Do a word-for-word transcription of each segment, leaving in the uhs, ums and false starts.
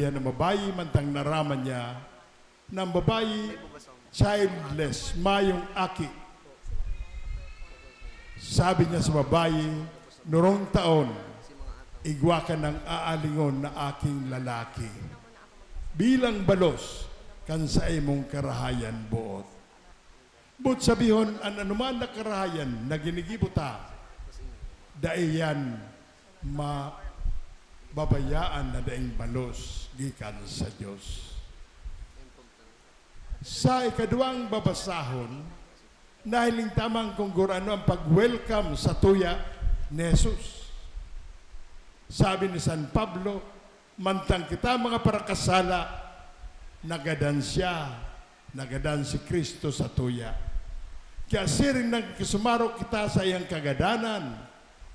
Yan ang babayi, mantang naraman niya na ang babayi, childless, mayong aki. Sabi niya sa babayi, "Nurong taon, igwa ka ng aalingon na aking lalaki bilang balos kan saimong karahayan boot." Boot sabihon, an anuman na karahayan na ginigibo ta, dai yan mababayaan na daing balos gikan sa Dios. Sa ikaduwang babasahon, nahiling ta man kung gurano ang pag-welcome sa tuya ni Jesus. Sabi ni San Pablo, "Mantang kita mga parakasala, nagadan siya, nagadan si Cristo sa tuya." Kaya siring nang kisumarog kita sa iyang kagadanan,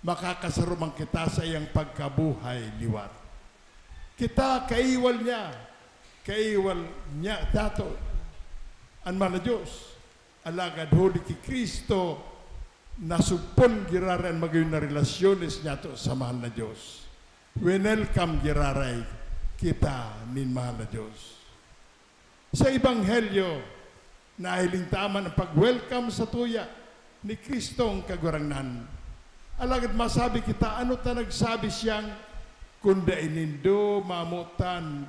makakasaro man kita sa iyang pagkabuhay liwat. Kita kaiwal niya, kaiwal niya dato an mahal na Dios. Alagad huli ki Cristo, nasugpon giraray an magayon na relasyones niyato sa mahal na Dios. Winelcome giraray kita nin mahal na Dios. Sa Ebanghelyo, nahiling ta man ang pag-welcome sa tuya ni Cristong Kagurangnan. Alagad masabi kita, ano ta nagsabi siyang, "Kun dai nindo mamotan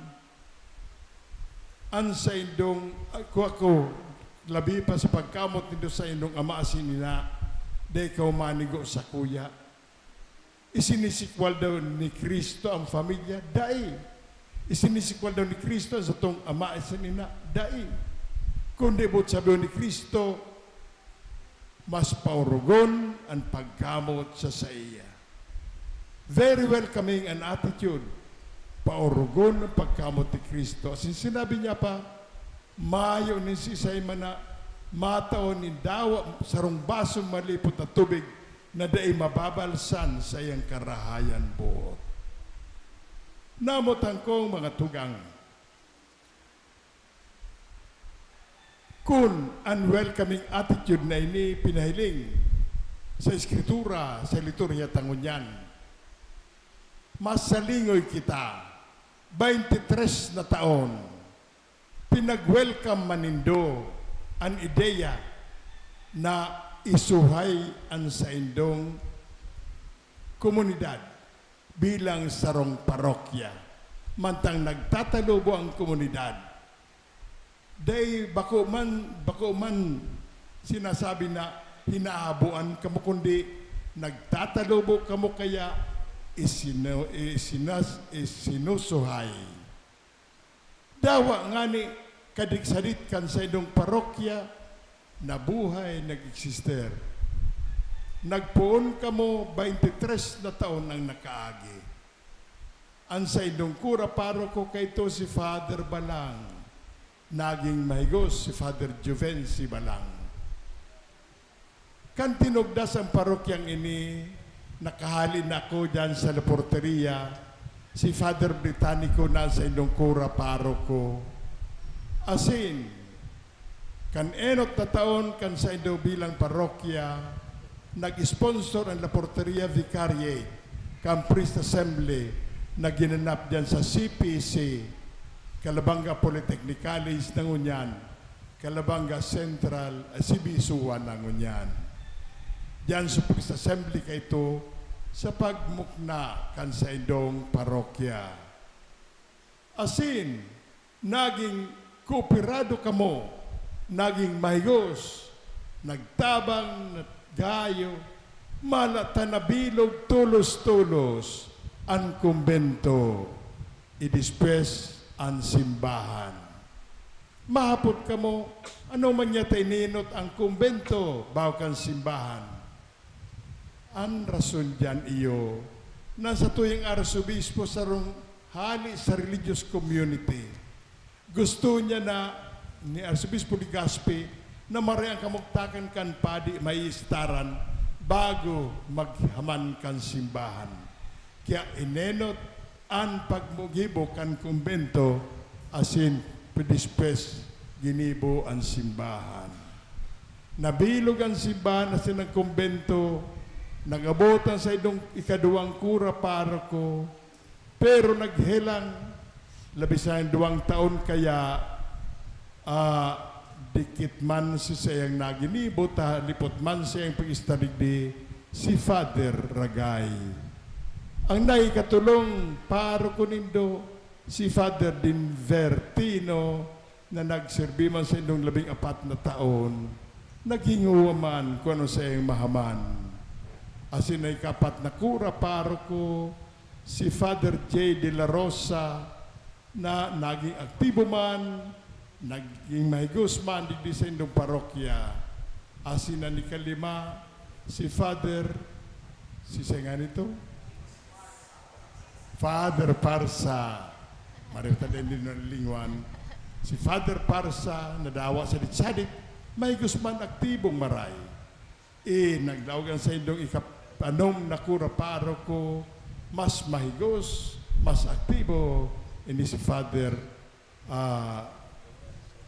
an saindong, ah, kua ko, labi pa sa pagkamot nindo sa indong ama asin ina, dai kaw manigo sakuya"? Isinisikwal daw ni Cristo ang pamilya? Dai. Isinisikwal daw ni Cristo ang satong ama asin ina? Dai. Kundi boot sabihon ni Cristo, mas paorogon an pagkamot sa saiya. Very welcoming an attitude. Paorogon an pagkamot ni Cristo. Asin sinabi niya pa, "Mayo nin siisay man na matao nin dawa sarong basong malipot na tubig na dai mababalsan sa iyang karahayan boot." Namotan kong mga tugang, kun an welcoming attitude na ini pinahiling sa Eskritura, sa liturhiya ta ngunyan, masalingoy kita. Twenty-three na taon, pinag-welcome man nindo an ideya na isuhay an saindong komunidad bilang sarong parokya, mantang nagtatalubo ang komunidad. Dai, bako man, bako man sinasabi na hinahaboan kamo, kundi nagtatalubo kamo, kaya isino-, isinas-, isinusuhay. Dawa ngani kadigsadit kan saindong parokya nabuhay, nag-eksister. Nagpoon kamo, twenty-three na taon ang nakaagi. An saindong kura paroko kaito si Father Balang. Naging mahigos si Father Juvenci Balang. Kan tinugdas ang parokyang ini, nakahali na ako diyan sa Laporteria. Si Father Britannico na an saindong kura paroko. Asin, kan enot na taon kan saindo bilang parokya, nag-sponsor an Laporteria Vicariate kan Priest Assembly na ginanap diyan sa C P C, Calabanga Polytechnic College na ngunyan, Calabanga Central, ah, C B S U one na ngunyan. Diyan sa Priest Assembly kaito sa pagmukna kan saindong parokya. Asin, naging kooperado kamo, naging mahigos, nagtabang, naggayo, mala ta nabilog tolos-tolos an kumbento, i despues an simbahan. Mahapot kamo, ano man niya ta ininot ang kumbento bago kan simbahan? An rason diyan iyo na satuyang arsobispo sarong hali sa religious community. Gusto niya na ni Arsobispo Legazpi na maray an kamugtakan kan padi maiistaran bago maghaman kan simbahan. Kaya inenot an paggibo kan kumbento asin pidispues ginibo an simbahan. Nabilog an simbahan asin an kumbento, nag-abot an saindong ikaduwang kura paroko, pero naghelang Labi sa duwang taon kaya, ah, dikit man si sayang naginibo, ta lipot man sayang pag-istar digdi, si Father Ragay. Ang naikatulong paroko nindo, si Father Dinvertino, na nagserbi man sa indong labing apat na taon, naghinguwa man kun ano saiyang mahaman. Asin naikapat na kura paroko, si Father J. De La Rosa, na naging aktibo man, naging mahigos man digdi sa indong parokya. Asin an ikalima, si Father, si sainga nito? Father Parsa. Marita din din ang lingwan. Si Father Parsa, nadawa sa sadit-sadit, mahigos man, aktibong maray. Eh, naglaog an saindong ikapanom na kura paroko, mas mahigos, mas aktibo, ini si Father, ah,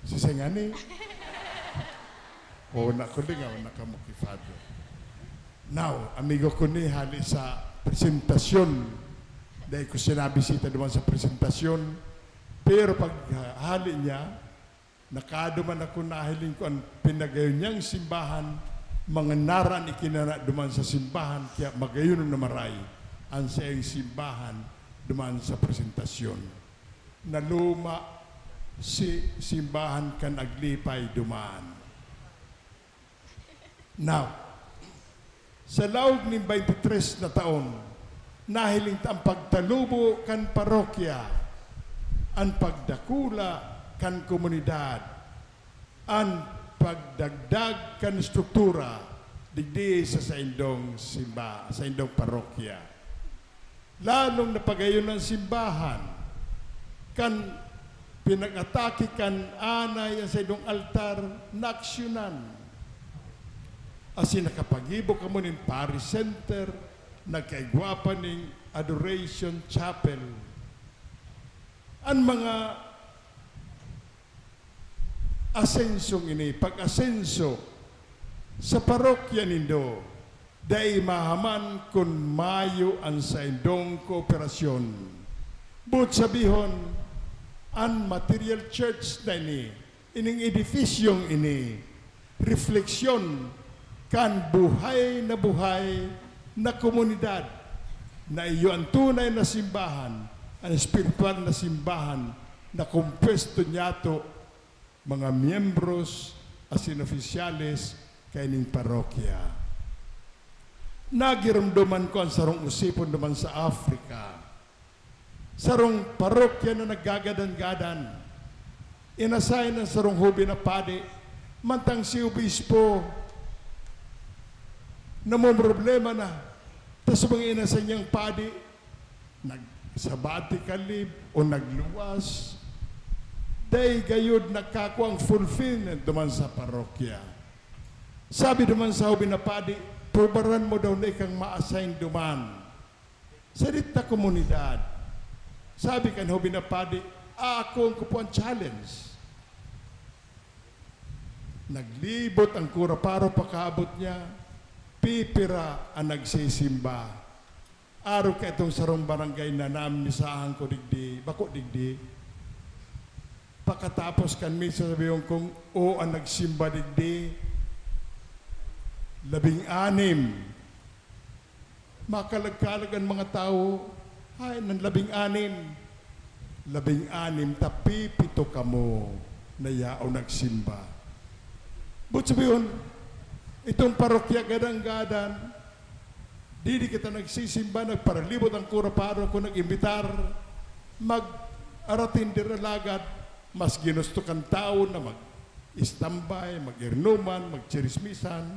si Sengani. O, na ko din nga, na kamo ki Father. Now, amigo ko ni, hali sa presentasyon. Dahil ko siya nabisita duman sa presentasyon. Pero pag, ah, hali niya, nakaduman ako, nahiling ko an pinagayon niyang simbahan, mga naran ikinana duman sa simbahan, kaya magayon na maray an saiyang simbahan duman sa presentasyon. Naluma si simbahan kan aglipay duman. Now, sa laog nin twenty-three na taon, nahiling ta an pagtalubo kan parokya, an pagdakula kan komunidad, an pagdagdag kan estruktura digdi sa saindong simba-, saindong parokya. Lalong napagayon an simbahan, kan pinag-atake kan anay an saindong altar, naaksyonan. Asin nakapagibo kamo nin parish center, nagkaigwa pa nin adoration chapel. An mga asensong ini, pag-asenso sa parokya nindo, dai mahaman kun mayo an saindong kooperasyon. Boot sabihon, an material church na ini, ining edifisyong ini, refleksyon kan buhay na buhay na komunidad, na iyo an tunay na simbahan, an espiritual na simbahan na kompuesto niyato, mga miyembros asin opisyales kaining parokya. Nagiromdoman ko an sarong osipon duman sa Africa. Sarong parokya na naggagadan-gadan. Inasayan an sarong hoben na padi, mantang si obispo namomroblema na. Tas mga inasay niyang padi, nag-sabbatical leave o nagluwas, dai gayod nagkakuang fulfillment duman sa parokya. Sabi duman sa hoben na padi, "Prubaran mo daw na ikang ma-assign duman sa dita komunidad." Sabi kan hoben na padi, "Akon ko po ang challenge." Naglibot ang kura paro pakaabot niya, pipira an nagsisimba. Arog kaitong sarong barangay na namisahan ko digdi, bako digdi. Pakatapos kan misa, sabihon kong, "O, an nagsimba digdi, labing anim." Makalag-kalag an mga tawo, "Hay, nan labing anim." Labing anim, ta pipito kamo na yaon nagsimba. But sabihon, itong parokya gadan-gadan, didi kita nagsisimba, nagparalibot ang kura paroko, nag-imbitar, mag-aratindi, alagad mas ginusto kan tawo na mag-istambay, mag-irnuman, magchirismisan.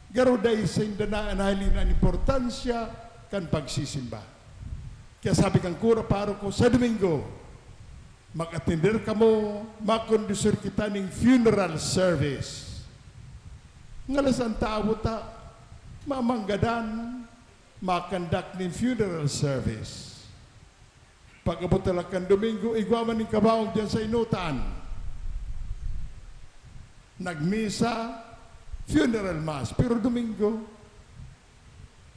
Garo dai sinda na nahiling an importansya kan pagsisimba. Kaya sabi kan kura paroko, "Sa Domingo, mag-atender kamo, makondusir kita ning funeral service." Ngalas an tawo ta, mamanggadan, makandak nin funeral service. Pag-abot ta kan Domingo, igwa man nin kabaong diyan sa inutan. Nagmisa, funeral mass, pero Domingo.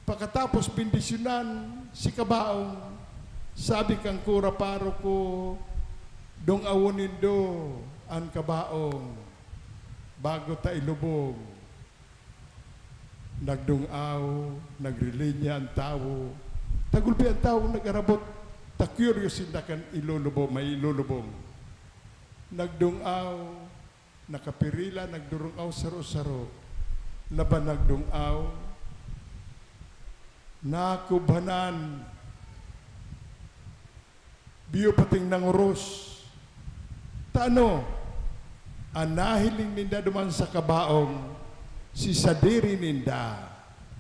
Pakatapos bendisyonan si kabaong, sabi kan kura paroko, Dungawon nindo an kabaong bago ta ilubong. Nagdungaw, nagrilinya an tawo. Tagulpi an tawong nag-arabot, ta curious sinda kan ilulubong, may ilulubong. Nagdungaw, nakapirila, nagdurungaw saro-saro. Laban nagdungaw, nakubhanan, biyo pating nangoros. Tano, an nahiling ninda duman sa kabaong, si sadiri ninda.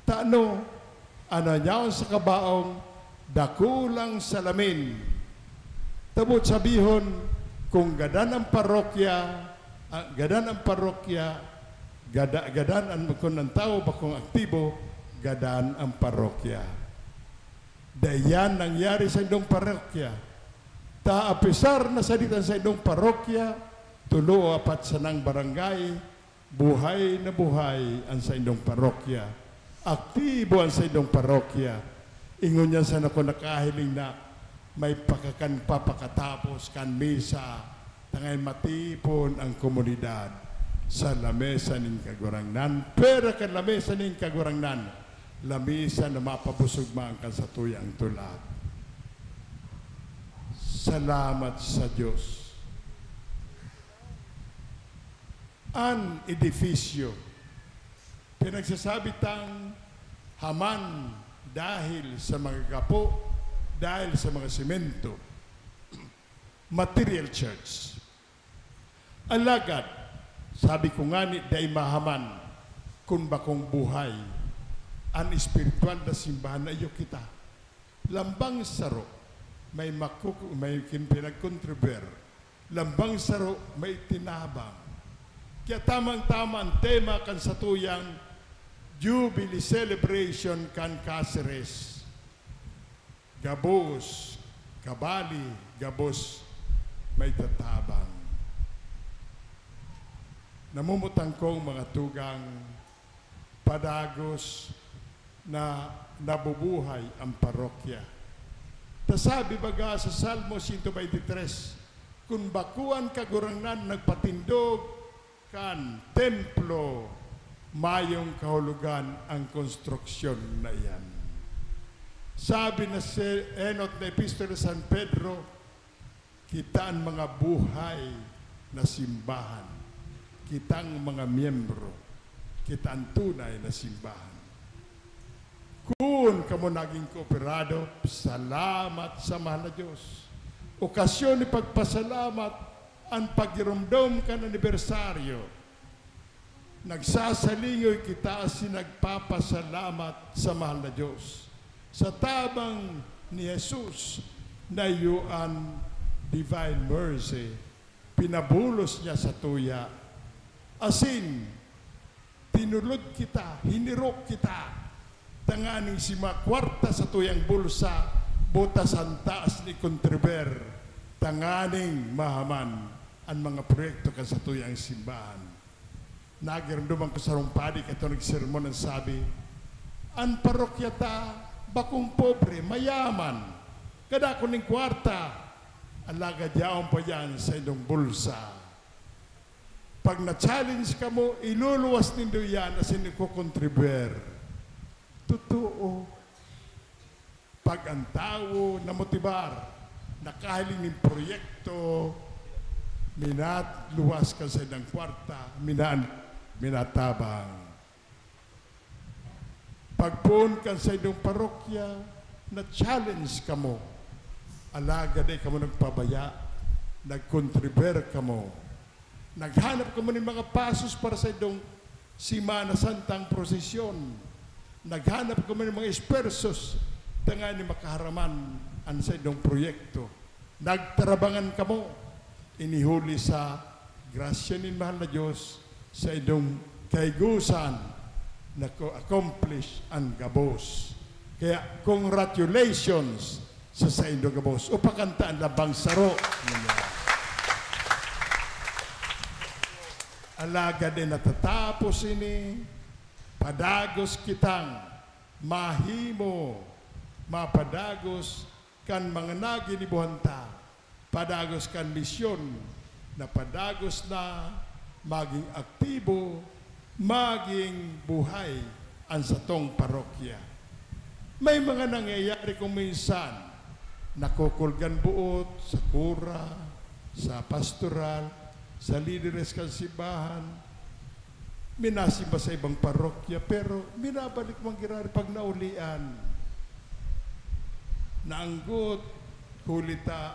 Tano, an nanyaon sa kabaong, dakulang salamin. Tabot sabihon, kung gadan ang parokya, ah, gadan ang parokya, gada-, gadan ang, kun ang tawo bakong aktibo, gadan ang parokya. Dai yan nangyari sa indong parokya. Ta apisar na sadit an saindong parokya, tulo o apat sanang barangay, buhay na buhay an saindong parokya. Aktibo an saindong parokya. Ingon niya sa nako nakahiling na may pakakan papakatapos kan misa, tangay matipon ang komunidad sa lamesa nin Kagurangnan. Pwera kan lamesa nin Kagurangnan, lamesa na mapabusog man kan satuyang tulak. Salamat sa Diyos. An edifisyo, pinagsasabi tang haman dahil sa mga gapo, dahil sa mga semento. Material church. Alagad, sabi ko ngani, dai mahaman kun bakong buhay an espiritual na simbahan na iyo kita. Lambang saro, may makuku-, may kin-, pinagkontribuer. Lambang saro, may tinabang. Kaya tamang-tama ang tema kan satuyang Jubilee Celebration kan Caceres. Gabos, kabali, gabos, may tatabang. Namumutang kong mga tugang, padagos na nabubuhay ang parokya. Ta sabi baga sa Salmo sento baynte tres, "Kun bako an Kagurangnan nagpatindog kan templo, mayong kahulogan ang konstruksyon na iyan." Sabi na si enot na epistola ni San Pedro, "Kita an mga buhay na simbahan. Kitang mga miyembro, kita an tunay na simbahan." Kun kamo nagin kooperado, salamat sa mahal na Diyos. Okasyon ni pagpasalamat an paggiromdom kan anibersaryo. Nagsasalingoy kita asin nagpapasalamat sa mahal na Diyos. Sa tabang ni Jesus, na iyo an divine mercy, pinabulos niya sa tuya. Asin, tinulod kita, hinirok kita, tanganing si mga kwarta sa tuyang bulsa, butas ang taas ni kontribuer, tanganing mahaman an mga proyekto kan sa tuyang simbahan. Nagiromdoman ko sarong padi kato nagsermon, an sabi, "An parokya ta bakong pobre, mayaman, kadako ning kwarta, alagad yaon pa yan sa indong bulsa. Pag na-challenge kamo, iluluwas nindo yan asin ikokontribuer." Totoo. Pag an tawo namotibar, nakahiling nin proyekto, minatluwas kan saindang kwarta, minan-, minatabang. Pagpoon kan saindong parokya, na-challenge kamo. Alagad dai kamo nagpabaya, nagkontribuer kamo. Naghanap kamo nin mga pasos para sa indong Semana Santang prosesyon. Naghanap kamo nin mga esfuerzos tanganing makaharaman an saindong proyekto. Nagtarabangan kamo. Ini huli sa grasya nin mahal na Diyos, sa indong kahigosan, nako-accomplish an gabos. Kaya, congratulations sa saindo gabos. O pakanta an labang saro. Alagad dai natatapos ini, padagos kitang mahimo, mapadagos kan mga naginibohan ta. Padagos kan misyon na padagos na magin aktibo, magin buhay an satong parokya. May mga nangyayari kung minsan, nakukulgan buot sa kura, sa pastoral, sa lideres kan simbahan, minasimba sa ibang parokya, pero minabalik man giraray pag naulian. Naanggot, huli ta,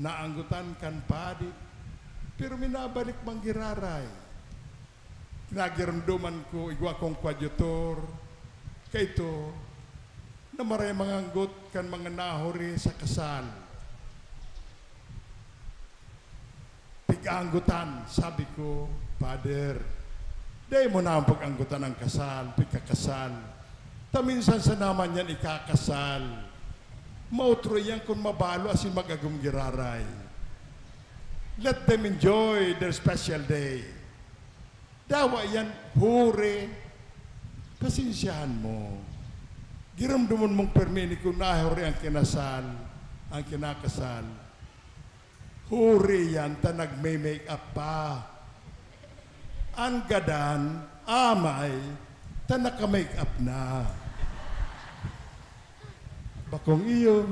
naanggotan kan padi, pero minabalik man giraray. Nagiramdoman ko, igwa kong koadjutor, kaito, na maray manganggot kan mga nahuri sa kasal. Pig-aanggotan, sabi ko, "Father, dai mo naman pag-anggotan ang kasal, pigkakasal. Ta minsan sana man yan ikakasal. Mautro yan kun mabalo asin mag-agom giraray. Let them enjoy their special day. Dawa yan, huri. Pasensyahan mo. Giramdomon mong permi ni kun nahuri ang kinasal, ang kinakasal. Huri yan ta nagme-make up pa. Ang gadan, amay, ta naka-make up na." Bakong iyo.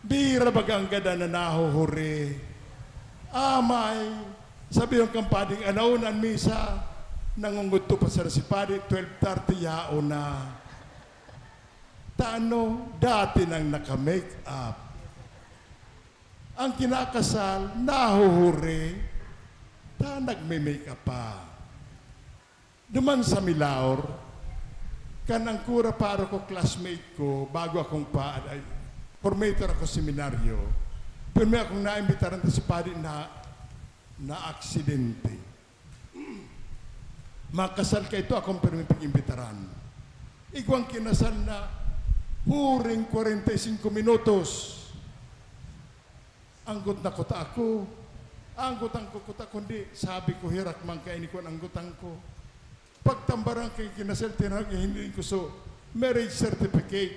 Bira baga ang gadan na nahuhuri. Amay, sabi yung kampading, "Alauna an misa, nangungudto pa sana si padi, twelve thirty, yaon na." Ta ano, dati nang naka-make up. Ang kinakasal, nahuhuri, ta nagme-make up pa. Duman sa Milaor, kan ang kura paroko classmate ko, bago akong pa, ay, formator ako seminaryo, pirmi akong naimbitaran ta si padi na, na aksidente. Makasal kaito, akong pirmi pag-imbitaran. Igwang kinasal na huring kwarenta y singko minutos. Anggot na kuta ako. Anggot ang kukuta, kundi sabi ko, "Hirak man kaini kun anggotan ko." Pagtambaran kay kinasal, tinawag niya, hindi ko so, marriage certificate,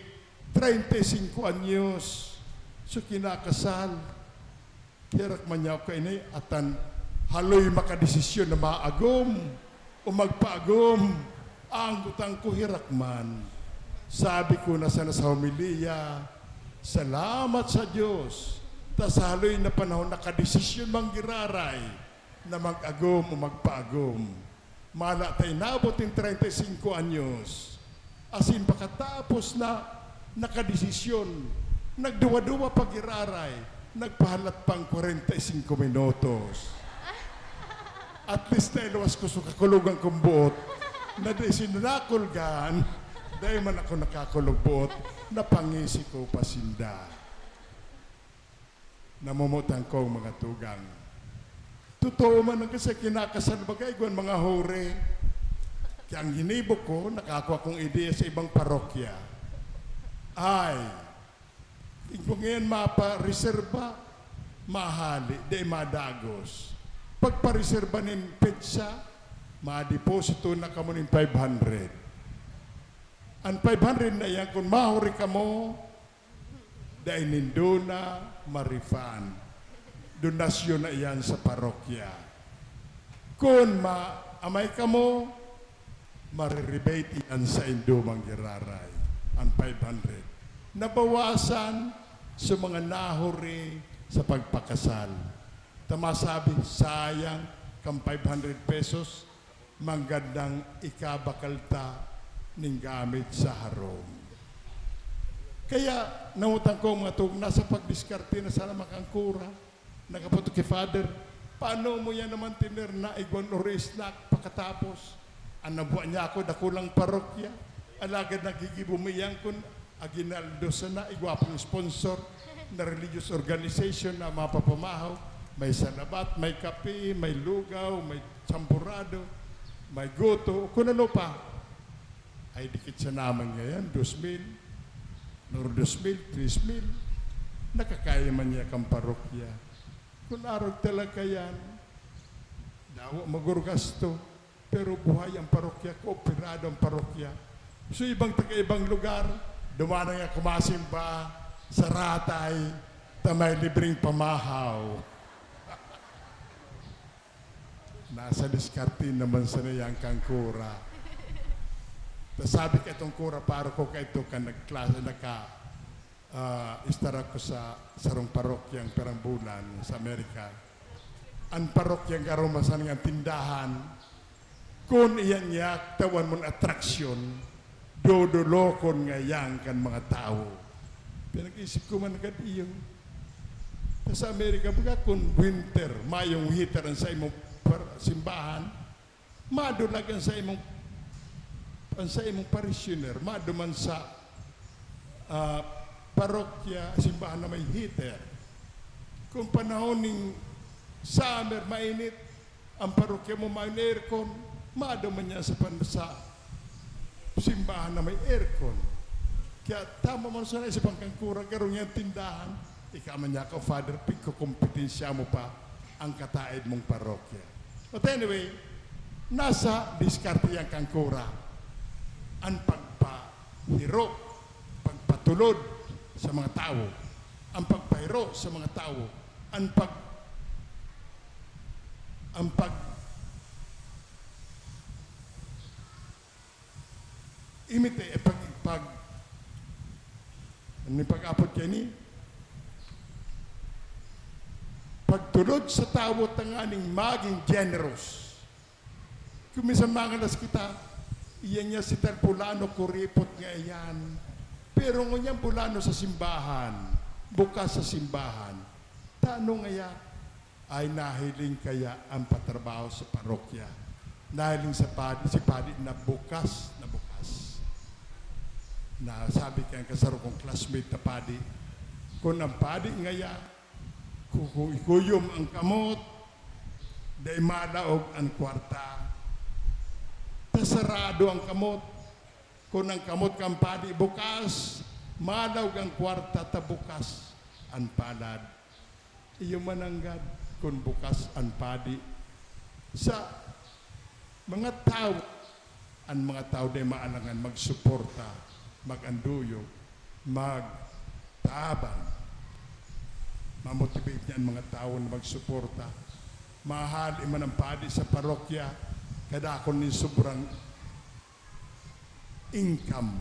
treinta y cinco anyos. So, kinakasal. Hirak man niya ako kaini, atan haloy makadesisyon na maagom o magpaagom. Ang anggotan ko, hirak man. Sabi ko na sana sa homilya, "Salamat sa Diyos, ta sa haloy na panahon nakadesisyon man giraray na mag-agom o magpaagom." Mala ta inabot nin treinta y cinco anyos, asin pakatapos na nakadesisyon, nagduwa-duwa pa giraray, nagpahalat pang kwarenta y singko minutos. At least, nailuwas ko sa kakulogan kong buot, na dai sinda nakulgan, dai man ako nakakulog buot, napangisi ko pa sinda. Namumutan kong mga tugang. Totoo man ang kasi kinakasal bagay, igwan mga huri. Kaya ang ginibo ko, nakakua kong ideya sa ibang parokya. Ay, igwa ngayon mapareserba, mahali, di madagos. Pagpareserba nin petsa, madeposito na kamo nin five hundred. An five hundred na iyan, kun mahuri kamo, dai nindo na ma-refund. Donasyon na iyan sa parokya. Kun maamay kamo, mare-rebate iyan saindo man giraray, an five hundred. Nabawasan sa mga nahuri sa pagpakasal. Ta masabi, sayang kan five hundred pesos, manggad nang ikabakal ta nin gamit sa harong. Kaya, nautang ko mga tug-, nasa pagdiskarte na sana makangkura. Nakaputok ki Father, "Paano mo yan naman, tiner, na igwan o snack pakatapos? An nabuha niya ako, dakulang parokya. Alagad nagigibo mo iyan kun aguinaldo sana, igwa pang sponsor na religious organization na mapapamahaw. May salabat, may kape, may lugaw, may champorado, may goto, kun ano pa." Ay, dikit sana man ngayon, dos mil, nor dos mil, tres mil. Nakakaya man niya kan parokya. Kun arog talaga yan, dawa magurgasto, pero buhay ang parokya, kooperado ang parokya. So, ibang taga-ibang lugar, duman na nga kumasimba sa Ratay, Ta may libreng pamahaw. Nasa diskarte naman sana yan kan kura. Ta sabi kan kura, paroko kaito, kan nagklase, naka, ah, istar ako sa sarong parokyang pirang bulan sa Amerika. An parokyang garo masan nga tindahan, kun iyan niya tawan mon atraksyon, dodolokon ngaiyan kan mga tawo. Pinag-isip ko man agad iyo. Ta sa Amerika, baga kun winter, mayong heater an saimong par-, simbahan, madulag an saimong, an saimong parishioner, maduman sa, ah, parokya, simbahan na may heater. Kung panahon ning summer, mainit, ang parokya mo may aircon, maduman niya sa pan-, sa simbahan na may aircon. Kaya tama man sana sa pangkangkura, garo niya tindahan, ika man niya ka, Father, pigkukumpetensya mo pa ang kataed mong parokya. But anyway, nasa diskarte yan kan kura. An pagpahiro, pagpatulod sa mga tawo, ang pagpahiro sa mga tawo, ang pag-, ang pag-, imite, eh, pag, pag, ano yung pag-apod kaini? Pagtulod sa tawo tanganing magin generous. Kung minsan mangalas kita, iyan niya si Tal Pulano, kuripot nga iyan. Pero ngunyan Pulano sa simbahan, bukas sa simbahan. Tano ngaya? Ay nahiling kaya ang patrabaho sa parokya? Nahiling sa padi, si padi na bukas na bukas. Na sabi kan kasaro kong classmate na padi, "Kun ang padi ngaya, kuku-, ikuyom ang kamot, dai malaog an kwarta. Ta sarado ang kamot. Kun ang kamot kan padi bukas, malaog ang kwarta, ta bukas an palad." Iyo mananggad kun bukas an padi sa mga tawo, an mga tawo dai maalangan magsuporta, mag-anduyog, magtabang. Mamotivate niya an mga tawo na magsuporta. Mahali man ang padi sa parokya, kadakul nin sobrang income.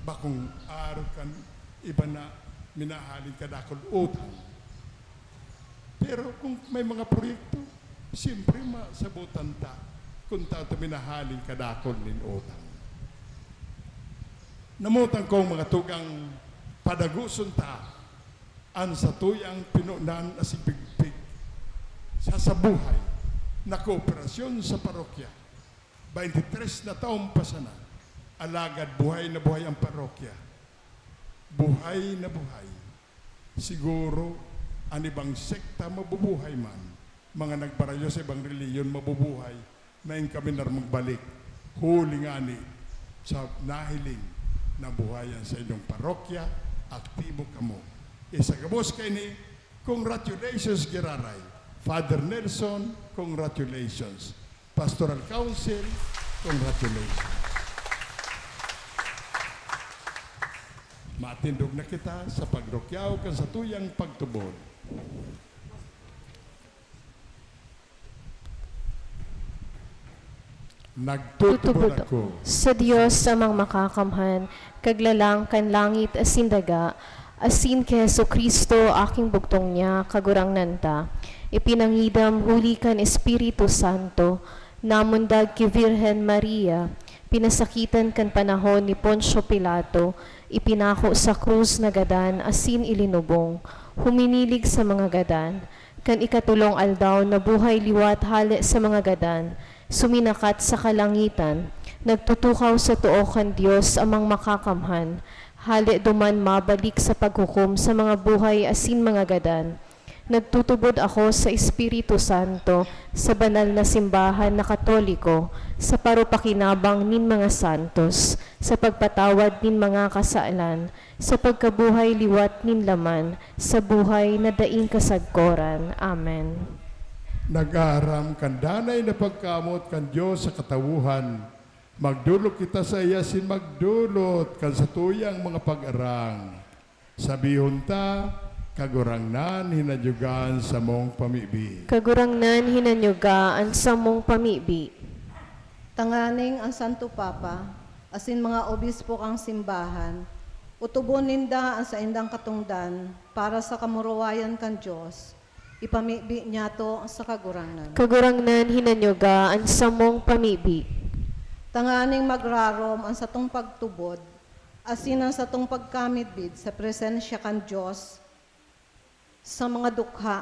Bakong arog kan iba na minahaling kadakul utang. Pero kung may mga proyekto, siyempre masabutan ta kung tato minahaling kadakul nin utang. Namutang kong mga tugang, padagoson ta an satuyang pinunan asin pigpig sa, sa buhay na kooperasyon sa parokya. Baintitres na taon pa sana, alagad buhay na buhay ang parokya. Buhay na buhay. Siguro, an ibang sekta mabubuhay man, mga nagbarayo sa ibang relihiyon mabubuhay, main kami na magbalik. Huli ngani sa nahiling na buhay an sa inyong parokya, aktibo kamo. Isa gabos kaini, congratulations, Giraray. Father Nelson, congratulations. Pastoral Council, congratulations. Matindog na kita sa pagrukyaw kan satuyang pagtubod. Nagtutubod ako sa Dios Amang Makakamhan, Kaglalang kan langit asin daga, asin ki Jesu-Cristo, aking bugtong niya, Kagurangnan ta, ipinangidam huli kan Espiritu Santo, namundag ki Virgen Maria, pinasakitan kan panahon ni Poncio Pilato, ipinako sa krus na gadan asin ilinubong, huminilig sa mga gadan, kan ikatolong aldaw nabuhay liwat hale sa mga gadan, suminakat sa kalangitan, nagtutukaw sa too kan Dios Amang Makakamhan, hale duman mabalik sa paghukom sa mga buhay asin mga gadan. Nagtutubod ako sa Espiritu Santo, sa banal na simbahan na Katoliko, sa paropakinabang nin mga santos, sa pagpatawad nin mga kasalan, sa pagkabuhay liwat nin laman, sa buhay na daing kasagkoran. Amen. Nag-aaram kan danay na pagkamoot kan Dios sa katawohan, magdolok kita saiya asin magdolot kan satuyang mga pag-arang. Sabihon ta, Kagurangnan, hinanyuga an samong pamibi. Kagurangnan, hinanyuga an samong pamibi. Tanganing an Santo Papa asin mga obispo kan simbahan, utubon ninda an saindang katongdan para sa kamurawayan kan Dios, ipamibi niyato sa Kagurangnan. Kagurangnan, hinanyuga an samong pamibi. Tanganing magrarom an satong pagtubod asin an satong pagkamidbid sa presensya kan Dios sa mga dukha,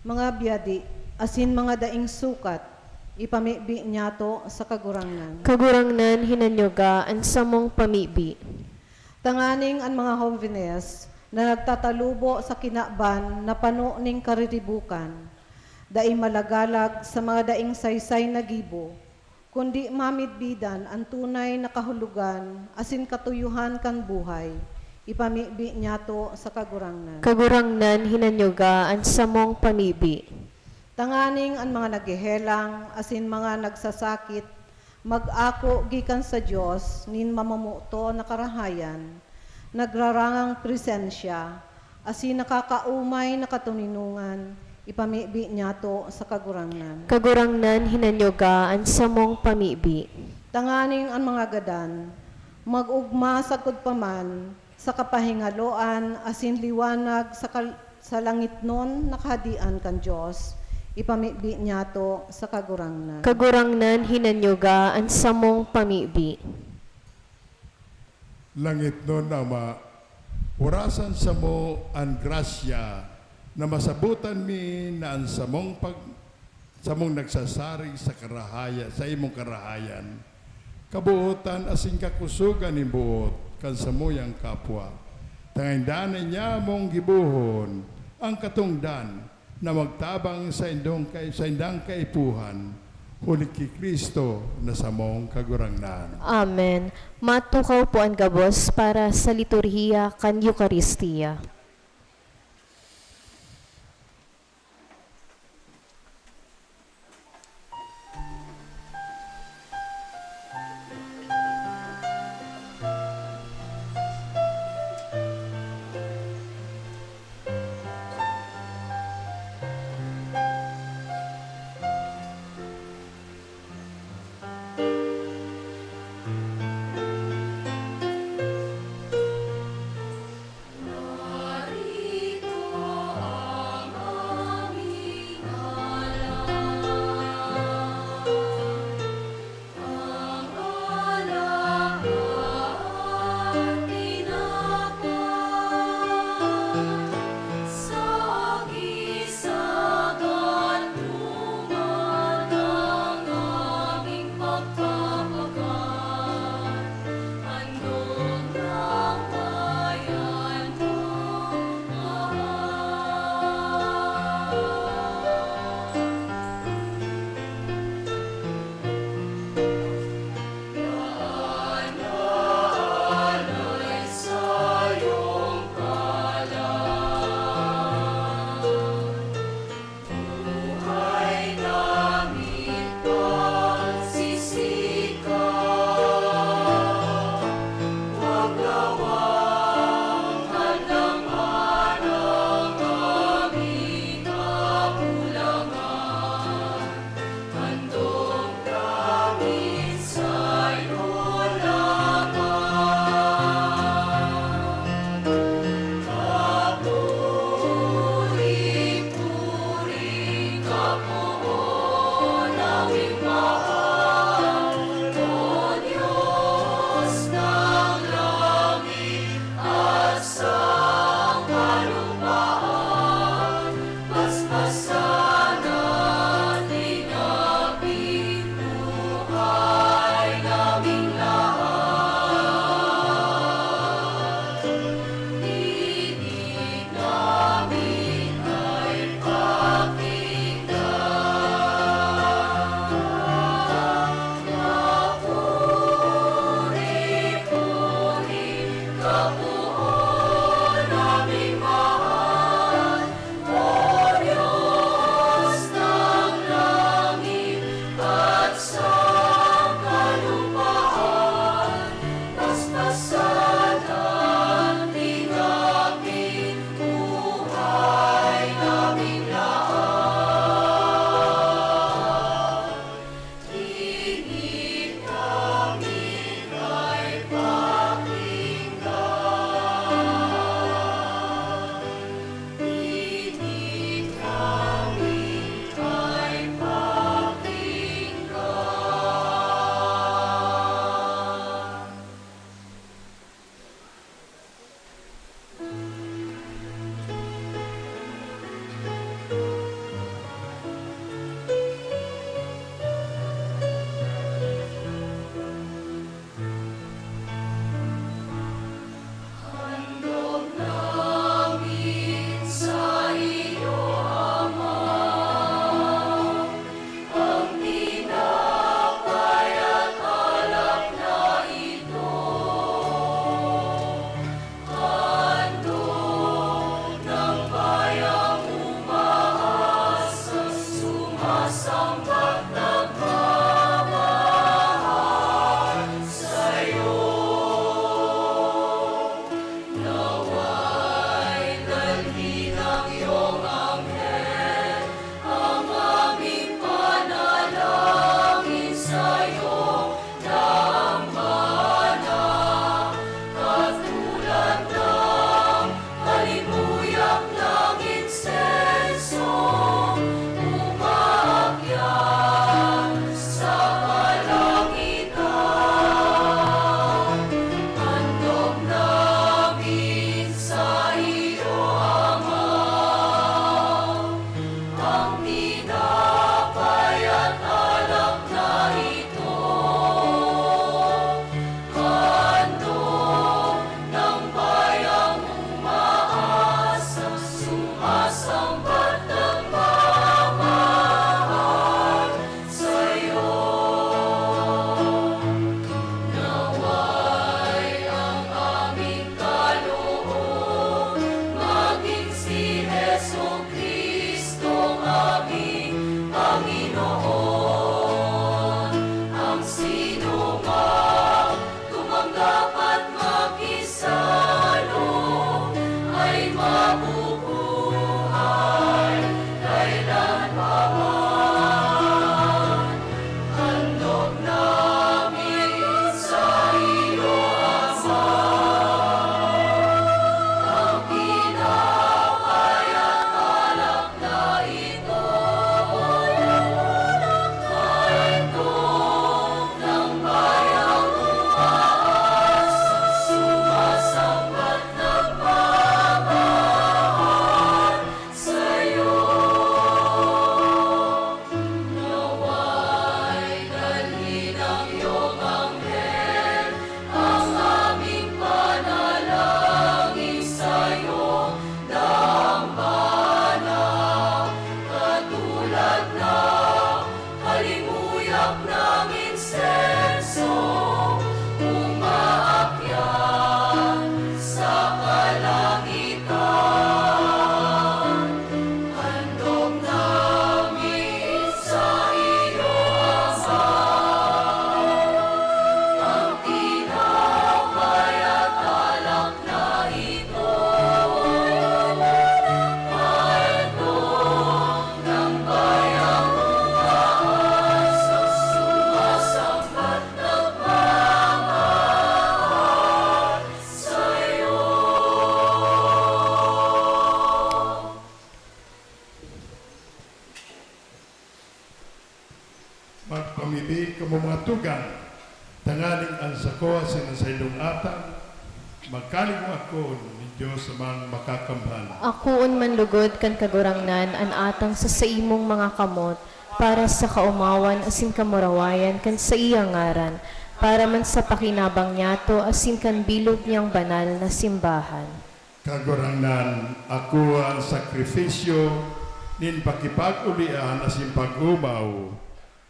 mga byadi, asin mga daing sukat, ipamibi niyato sa Kagurangnan. Kagurangnan, hinanyuga an samong pamibi. Tanganing an mga hovenes na nagtatalubo sa kinaban na pano nin kariribukan, dai malagalag sa mga daing saysay na gibo, kundi mamidbidan an tunay na kahulogan asin katuyohan kan buhay, ipamibi niyato sa Kagurangnan. Kagurangnan, hinanyuga an samong pamibi. Tanganing an mga naghehelang asin mga nagsasakit mag-ako gikan sa Dios nin mamamoto na karahayan, nagrarangang presensya, asin nakakaomay na katoninongan, ipamibi niyato sa Kagurangnan. Kagurangnan, hinanyuga an samong pamibi. Tanganing an mga gadan mag-ogma sagkod pa man sa kapahingaloan asin liwanag sa, kal- sa langitnon na Kahadean kan Dios, ipamibi niyato sa Kagurangnan. Kagurangnan, hinanyuga an samong pamibi. Langitnon Ama, orasan samo an grasya na masabotan mi na an samong pag samong nagsasarig sa karahayan, sa imong karahayan, kabootan asin kakusogan nin boot kan samuyang kapwa. Tanganing danay niya mong gibohon ang katongdan na magtabang sa indong kai- sa indang kaipuhan, huli ki Cristo na samong Kagurangnan. Amen. Matukaw po an gabos para sa liturhiya kan Eukaristia. Magpamibi kamo, mga tugang, tanganing an sako asin an saindong atang magkaligwakon nin Dios Amang Makakamhan. Akoon man lugod kan Kagurangnan an atang sa saimong mga kamot, para sa kaomawan asin kamurawayan kan saiyang ngaran, para man sa pakinabang niyato asin kan bilog niyang banal na simbahan. Kagurangnan, akoa an sakrifisyo nin pakipag-olian asin pag-omaw,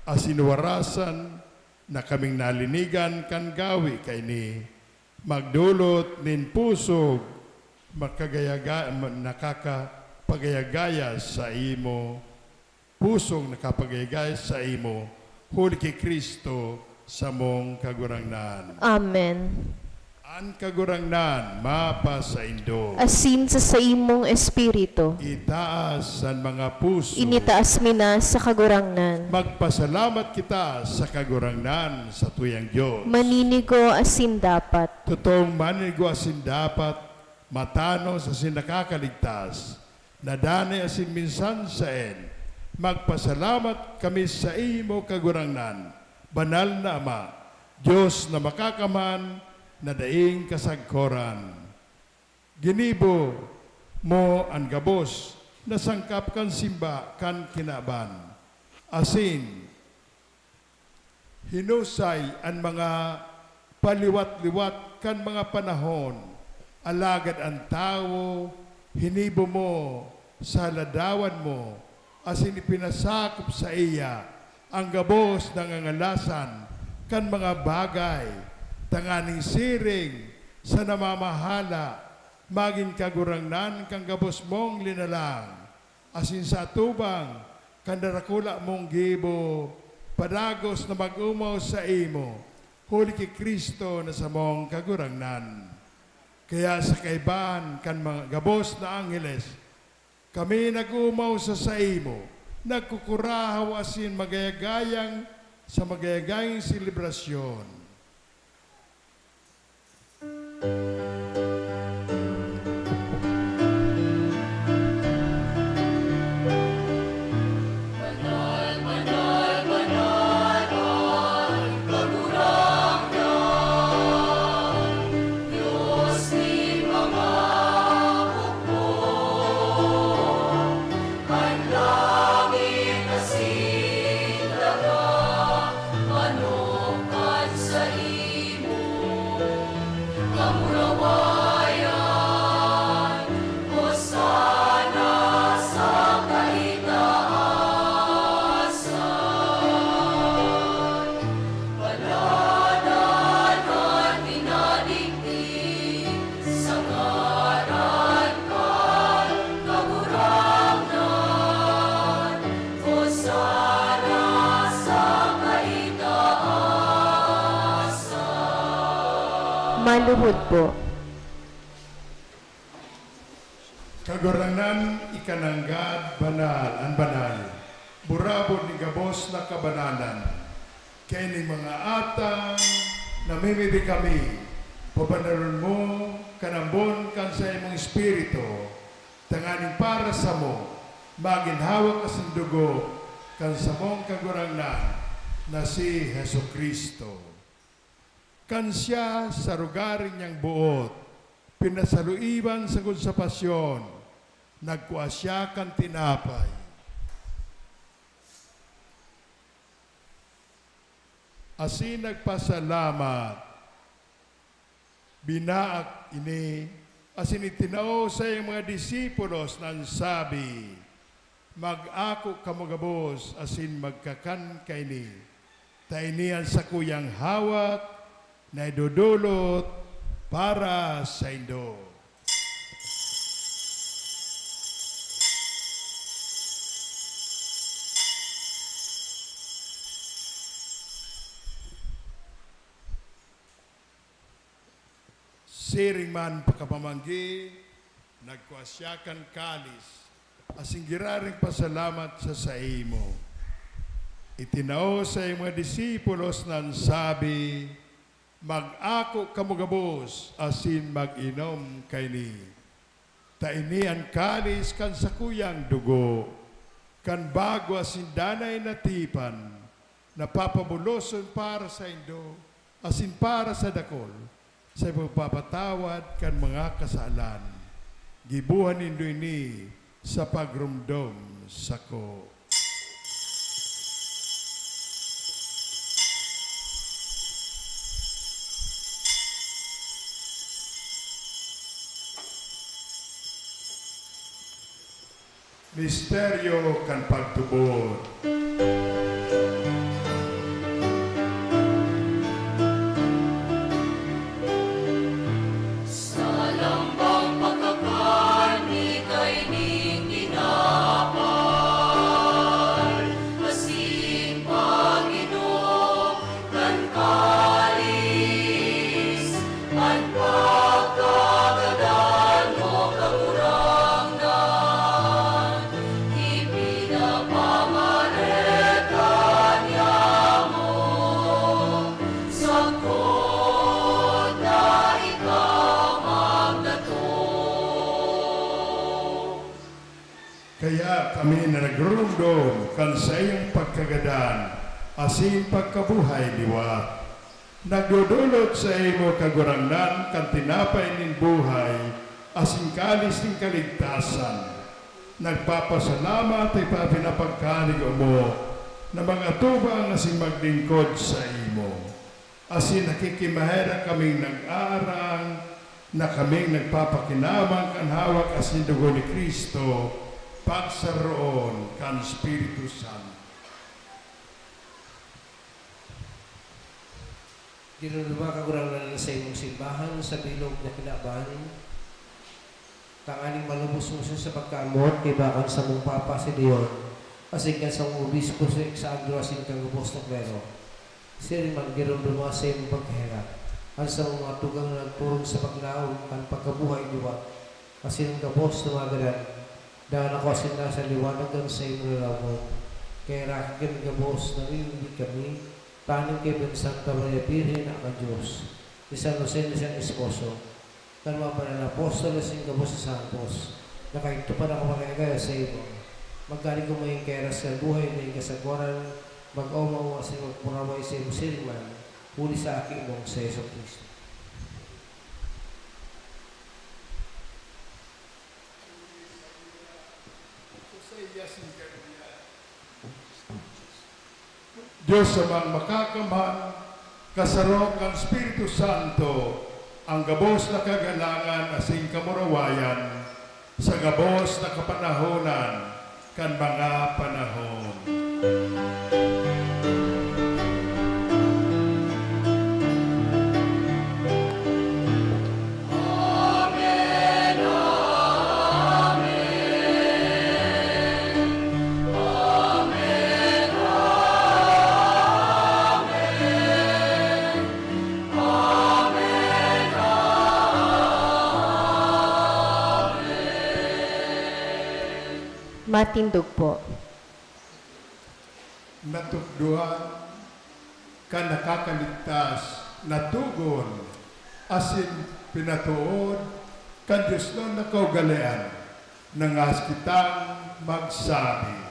asin warasan na kaming nalinigan kan gawe kaini, magdolot nin pusog makagayaga-, nakakapagayagaya saimo, pusong nakapagayagaya saimo, huli ki Cristo, samong Kagurangnan. Amen. An Kagurangnan mapasaindo. Asin sa saimong espiritu. Itaas an mga puso. Initaas mi na sa Kagurangnan. Magpasalamat kita sa Kagurangnan, satuyang Dios. Maninigo asin dapat. Totong maninigo asin dapat, matanos asin nakakaligtas, na danay asin minsan saen. Magpasalamat kami saimo, Kagurangnan, Banal na Ama, Dios na Makakamhan, na daing kasagkoran. Ginibo mo an gabos na sangkap kan simba kan kinaban, asin hinusay an mga paliwat-liwat kan mga panahon, alagad an tawo hinibo mo sa ladawan mo, asin ipinasakop saiya an gabos na ngangalasan kan mga bagay, tanganing siring sa namamahala magin kagurangnan kan gabos mong linalang. Asin sa atubang kan darakula mong gibo, padagos na mag-omaw saimo, huli ki Cristo na samong Kagurangnan. Kaya sa kaibahan kan mga gabos na angheles, kami nag-oomaw sa saimo, nagkukurahaw asin magayagayang sa magayagayang selebrasyon. An langit asin daga manongkan saimo, kamurawayan, Hosana sa kaitaasan. Paladan an minadigdi sa ngaran kan Kagurangnan, Hosana sa kaitaasan. Maluhod po. Kagurangnan, ika nanggad banal, an banal, burabod nin gabos na kabanalan. Kaining mga atang namimibi kami, pabanalon mo kan ambon kan saimong Espiritu, tanganing para samo magin hawak asin dugo kan samong Kagurangnan na si Jesu-Cristo. Kan siya sa rugari niyang boot pinasaluiban sagkod sa pasyon, nagkua siya kan tinapay. Asin nagpasalamat, binaak ini, asin itinao sa iyang mga disipulos na sabi, "Mag-ako kamo gabos asin magkakan kaini, ta ini an sakuyang hawak na idodolot para saindo." Siring man pakapamanggi, nagkua siya kan kalis, asin giraring pasalamat sa saimo. Itinao sa iyang mga disipulos na sabi, "Mag-ako kamo gabos asin mag-inom kaini. Ta ini an kalis kan sakuyang dugo, kan bago asin danay na tipan, na papabuloson para saindo asin para sa dakul sa ipagpapatawad kan mga kasalan. Giboha nindo ini sa pagromdom sako. Misteryo kan pagtubod. Sa lambang pagkakan, mi kaining tinapay, asin pag-inom kan kalis, an pagkagadan mo, Kagurangnan, ipinapamareka niamo, sagkod na ikaw magdatong. Kaya kami na nagruromdom kan saiyang pagkagadan asin pagkabuhay liwat, nagdodolot saimo, Kagurangnan, kan tinapay nin buhay asin kalis nin kaligtasan. Nagpapasalamat ta ipapinapagkaligo mo na mag-atubang asin maglingkod saimo. Asin nakikimaherak kaming nag-aarang na kaming nagpapakinaban kan hawak asin dugo ni Cristo, pagsaroon kan Espiritu Santo. Dinuruma, Kagurangnan, an saimong simbahan sa bilog na kinaban, tanganing malubos mo siya sa pagkamoot kaiba kan samong Papa si Leon, asin kan samong Obispo si Alexandro, asin kan gabos na klero. Siring man, giromdoma sa imong pagkaherak an samong mga tugang na nagturog sa paglaom kan pagkabuhay liwat, asin an gabos na mga gadan, dangan ako asin nasa liwanag kan saimong lalawogon. Kaya heraki kan gabos, namimibi kami, tanganing kaiba ni Santa Maria Birhen, Ina kan Dios, ni San Jose na siyang esposo, kan mga banal na apostol asin gabos na santos, na kaidto pa na kumakaya saimo. Magkani kung magin kairas kan buhay na nin kasagwaran, mag-omaw asin magparaway saimo siring man, huli sa Aki mong si Jesu-Cristo. Dios Amang Makakamhan, kasaro kan Espiritu Santo, an gabos na kagalangan asin kamurawayan, sa gabos na kapanahonan kan mga panahon. Amen, amen, amen, amen, amen. Matindog po. Natukdoan kan nakakaligtas, natugon, asin pinatood kan Dios na kaugalean, nangas kitang magsabi.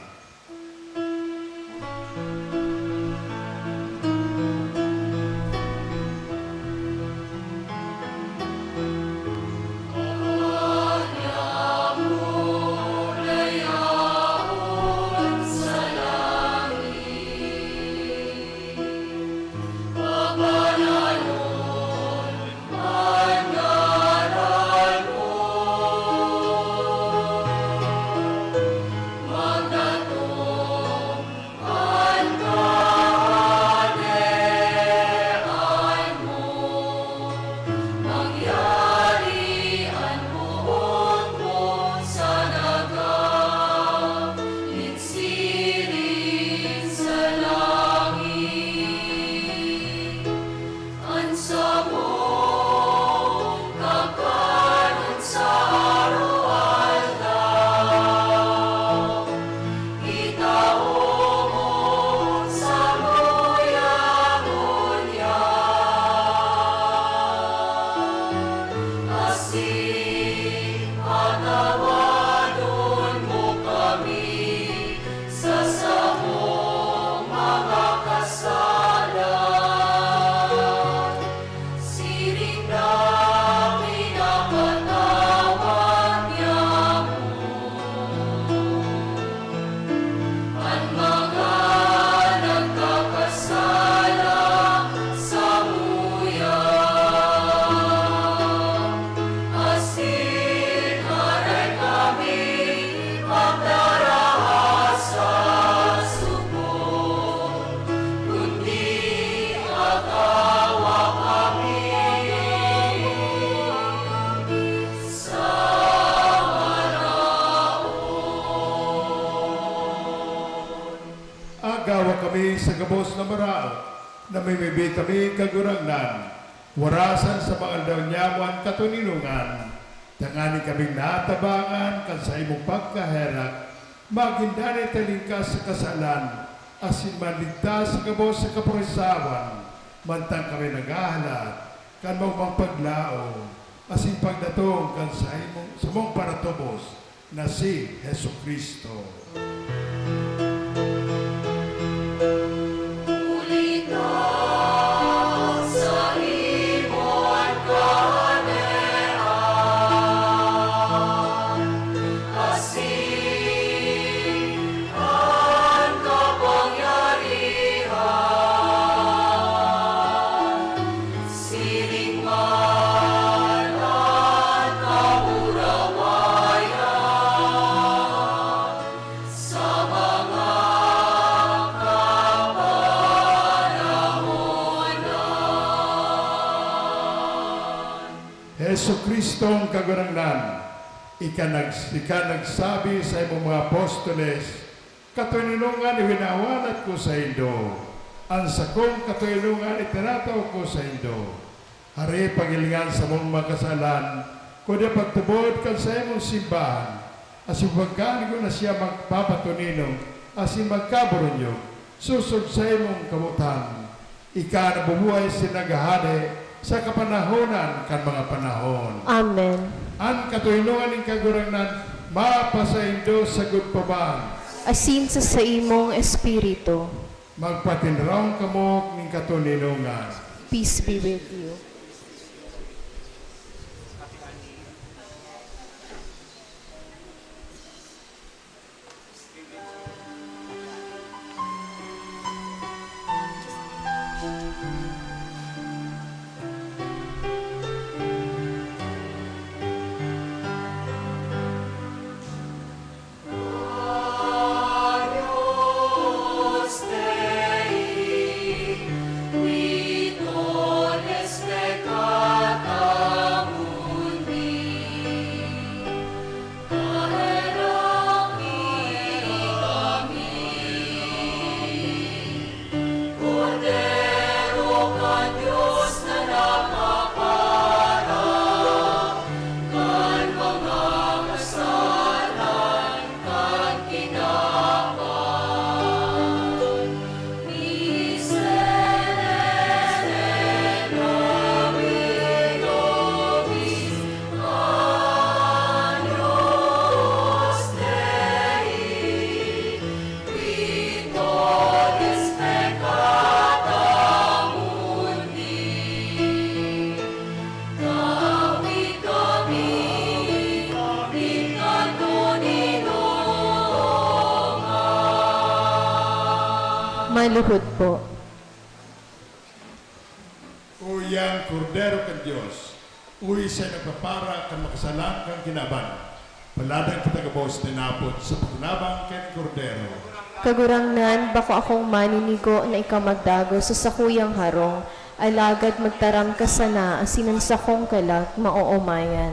Gawa kami sa gabos na maraot, namimibi kami, Kagurangnan, warasan sa mga aldaw niyamo an katoninongan, tanganing kaming natabangan kan saimong pagkaherak, magin danay talingkas sa kasalan, asin manligtas sa gabos sa kaparesawan, mantang kami naghahalat kan maogmang paglaom asin pagdatong kan saimong, samong paratubos na si Jesu-Cristo. Huli ta sa imo an kahadean, asin an kapangyarihan, siring man an kamurawayan sa mga kapanahonan. Jesu-Cristong Kagurangnan, ika nag-, ika nagsabi sa imong mga apostoles, "Katoninongan iwinawalat ko saindo, an sakong katoninongan itinatao ko saindo." Hari, paghilinga an samong mga kasalan, kundi pagtubod kan saimong simbahan, asin pagkaani ko na siya magpapatoninong asin magkaboronyog, sosog saimong kabotan. Ika na bubuhay asin naghahade sa kapanahonan kan mga panahon. Amen. An katoninongan nin Kagurangnan mapasaindo sagkod pa man. Asin sa saimong espiritu. Magpatinraon kamo nin katoninongan. Peace be with you. Kordero kan Dios na nagpapara kan mga kasalan kan kinaban. Miserere nobis, Agnus Dei, qui tollis peccata mundi. Tawi kami nin katoninongan. Maluhod po. Uyang Kordero kan Dios, uya siya nagpapara kan makasalan kan kinaban. Paladan kita gabos na inapod sa pagtabang kan Kordero. Kagurangnan, bako akong maninigo na ika magdagos sa sakuyang harong, alagad magtaram ka sana asin an sakong kalag maoomayan.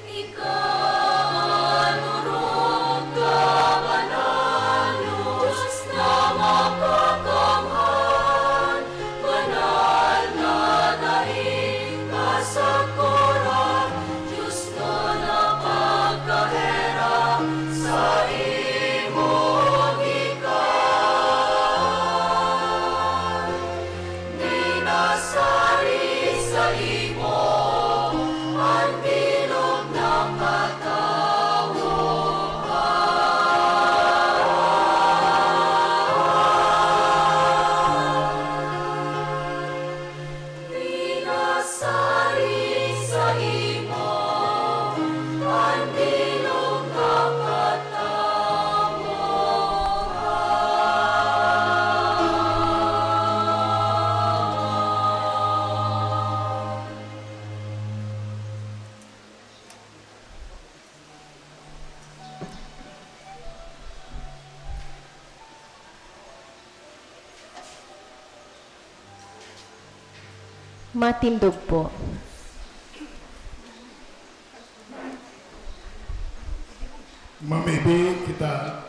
Ika an orog kan Banal na Dios na Makakamhan, banal na daing kasakoran, Dios na pagkaherak, saimong gikan. Minasari saimo an bilog na katawo. Minasari saimo an bilog na katawo. Matindog po. Mamibi kita,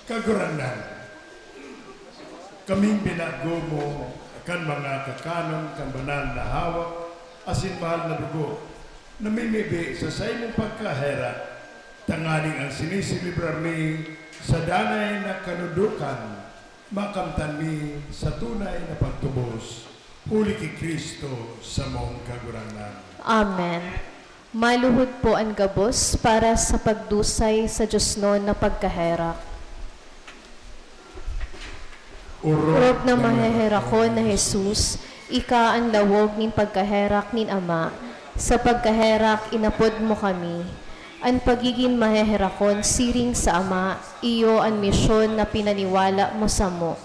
Kagurangnan. Kaming binago mo kan mga kakanon kan banal na hawak asin mahal na dugo. Namimibi sa saimong pagkaherak, tanganing an siniselebrar mi sa danay na kanudokan, makamtan mi sa tunay na pagtubos, huli ki Cristo, samong Kagurangnan. Amen. Maluhod po an gabos para sa pagdusay sa diosnon na pagkaherak. Orog na maheherakon na Jesus, ika an lawog nin pagkaherak nin Ama. Sa pagkaherak, inapod mo kami. An pagigin maheherakon siring sa Ama, iyo an misyon na pinaniwala mo samo.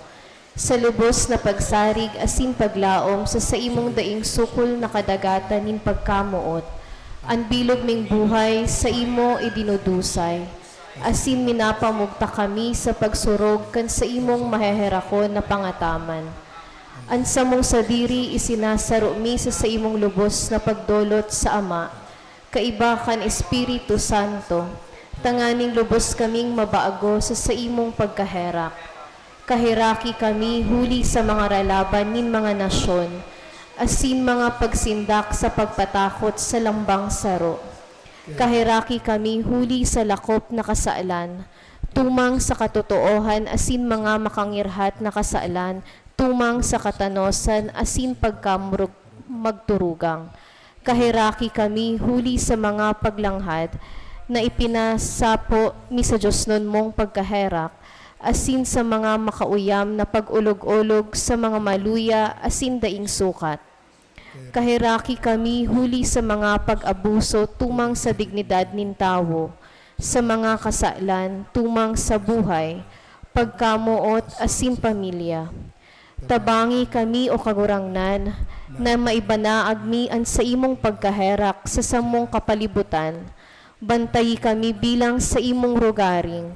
Sa lubos na pagsarig asin paglaom sa saimong daing sukol na kadagatan nin pagkamoot, an bilog ming buhay saimo idinudusay, asin minapamugtak kami sa pagsurog kan saimong maheherakon na pangataman. An samong sadiri isinasaro mi sa saimong lubos na pagdolot sa Ama, kaiba kan Espiritu Santo, tanganing lubos kaming mabago sa saimong pagkaherak. Kaheraki kami huli sa mga ralaban nin mga nasyon, asin mga pagsindak sa pagpatakot sa lambang saro. Kaheraki kami huli sa lakop na kasalan, tumang sa katotoohan asin mga makangirhat na kasalan, tumang sa katanosan asin pagkamurog magturugang. Kaheraki kami huli sa mga paglanghad na ipinasapo mi sa diosnon mong pagkaherak, asin sa mga makauyam na pag-olog-olog sa mga maluya asin daing sukat. Kaheraki kami huli sa mga pag-abuso tumang sa dignidad nin tawo, sa mga kasalan tumang sa buhay, pagkamoot asin pamilya. Tabangi kami, O Kagurangnan, na maibanaag mi an saimong pagkaherak sa samong kapalibutan. Bantayi kami bilang saimong rogaring,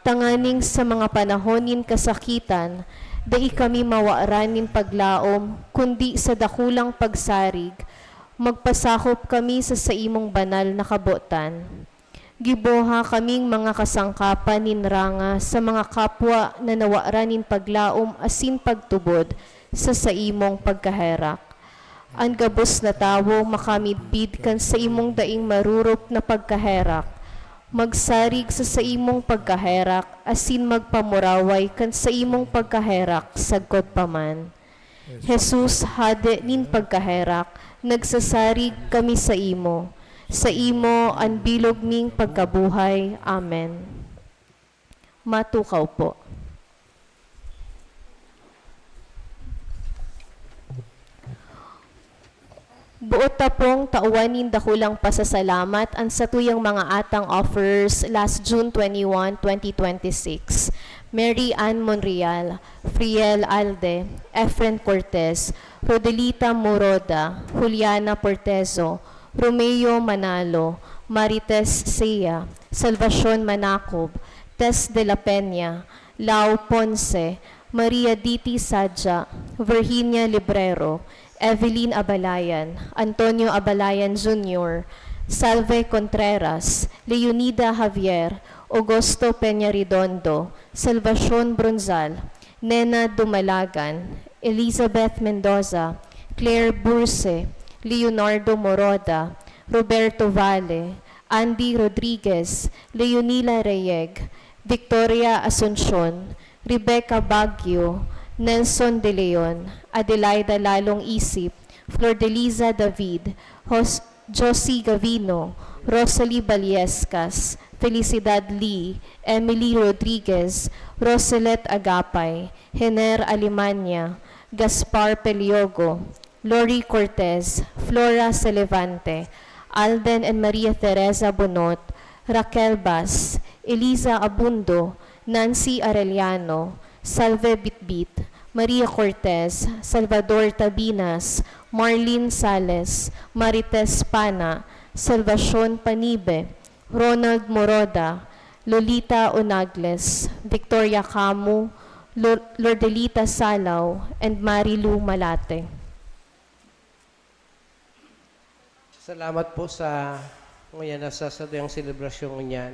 tanganing sa mga panahon nin kasakitan, dai kami mawaran nin paglaom, kundi sa dakulang pagsarig, magpasakop kami sa saimong banal na kabotan. Giboha kaming mga kasangkapan nin ranga sa mga kapwa na nawaran nin paglaom asin pagtubod sa saimong pagkaherak. An gabos na tawo makamidbid kan saimong daing marurop na pagkaherak, magsarig sa saimong pagkaherak asin magpamuraway kan saimong pagkaherak sagkod pa man. Jesus, Hade nin pagkaherak, nagsasarig kami saimo. Saimo an bilog ning pagkabuhay. Amen. Matukaw po. Boot ta pong tawan nin dakulang pasasalamat an satuyang mga atang offerers last June twenty-one, twenty twenty-six. Mary Ann Monreal, Friel Alde, Efren Cortez, Rodelita Moroda, Juliana Portezo, Romeo Manalo, Marites Sea, Salvacion Manacob, Tess de la Peña, Lau Ponce, Maria Diti Sadja, Virginia Librero, Evelyn Abalayan, Antonio Abalayan Junior, Salve Contreras, Leonida Javier, Augusto Peña Redondo, Salvacion Bronzal, Nena Dumalagan, Elizabeth Mendoza, Claire Burse, Leonardo Moroda, Roberto Valle, Andy Rodriguez, Leonila Reyeg, Victoria Asuncion, Rebecca Baguio, Nelson De Leon, Adelaida Lalong Isip, Flordeliza David, Jos-, Josie Gavino, Rosalie Baliescas, Felicidad Lee, Emily Rodriguez, Roselet Agapay, Hener Alemania, Gaspar Peliogo, Lori Cortez, Flora Celevante, Alden and Maria Teresa Bonot, Raquel Bas, Eliza Abundo, Nancy Arellano, Salve Bitbit, Maria Cortez, Salvador Tabinas, Marlene Sales, Marites Pana, Salvacion Panibe, Ronald Moroda, Lolita Onagles, Victoria Camu, Lor-, Lordelita Salaw, and Marilu Malate. Salamat po sa ngunyan na sa satuyang selebrasyon ngunyan.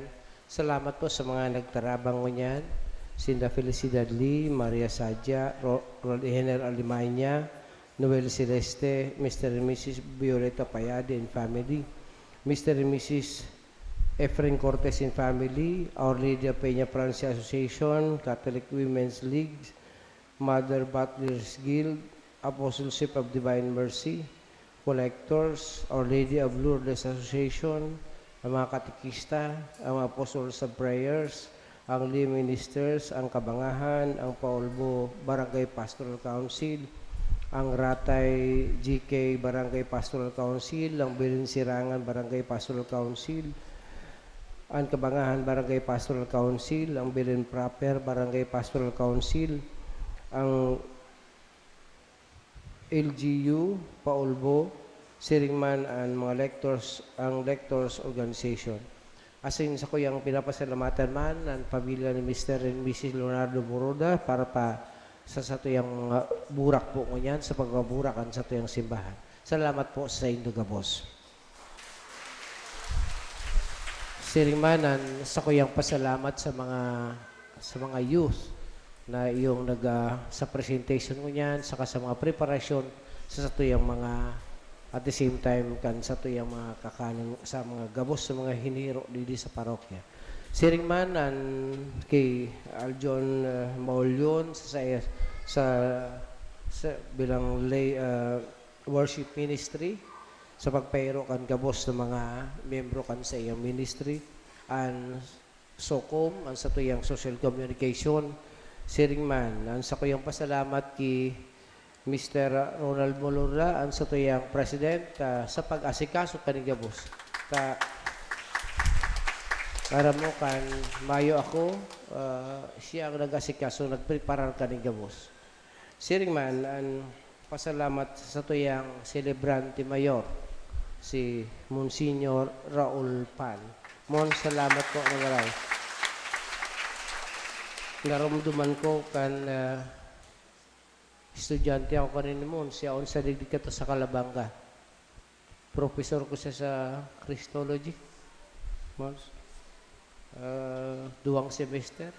Salamat po sa mga nagtarabang ngunyan. Sinda Felicidad Lee, Maria Sadia, Ro-, Rod Henner Alemania, Noel Celeste, Mister and Missus Violeta Payade and family, Mister and Missus Efren Cortes and family, Our Lady of Peña Francia Association, Catholic Women's League, Mother Butler's Guild, Apostleship of Divine Mercy, Collectors, Our Lady of Lourdes Association, ang mga katekista, ang mga Apostles of Prayers, ang lay ministers, ang Kabangahan, ang Paulbo Barangay Pastoral Council, ang Ratay G K Barangay Pastoral Council, ang Bilinsirangan Barangay Pastoral Council, ang Kabangahan Barangay Pastoral Council, ang Bilen Proper Barangay Pastoral Council, ang L G U, Paulbo, siring man an mga lectors, ang Lectors Organization. Asin sakuyang pinapasalamatan man an pamilya ni Mister and Missus Leonardo Moroda para pa sa satuyang mga burak po ngunyan, sa pagbaburak kan satuyang simbahan. Salamat po sa indo gabos. Siring man an sakuyang pasalamat sa mga, sa mga youth na iyong nag, ah, sa presentation ngunyan, saka sa mga preparasyon sa satuyang mga, at the same time, kan satuyang mga kakanon, sa mga gabos sa mga hiniro digdi sa parokya. Siring man an ki Aljon, ah, Maulion sa, sa, sa, sa bilang lay, ah, worship ministry, sa pagpahiro kan gabos na mga miyembro kan sa iyang ministry, an SOCOM, an satuyang social communication, siring man, an sakuyang pasalamat ki Mister Ronald Molura, an satuyang president, ah, sa pag-asikaso kaning gabos. Ta-, aram mo kan mayo ako, ah, siya ang nag-asikaso, nagpreparar kaning gabos. Siring man, an pasalamat sa satuyang selebrante mayor, si Monsignor Raul Pan. Mon, salamat po na maray. Naromdoman ko kan, ah, estudyante ako kanin ni Mon, siya on sa digdi kato sa Calabanga. Professor ko siya sa Christology, Mons. Ah, duwang semester,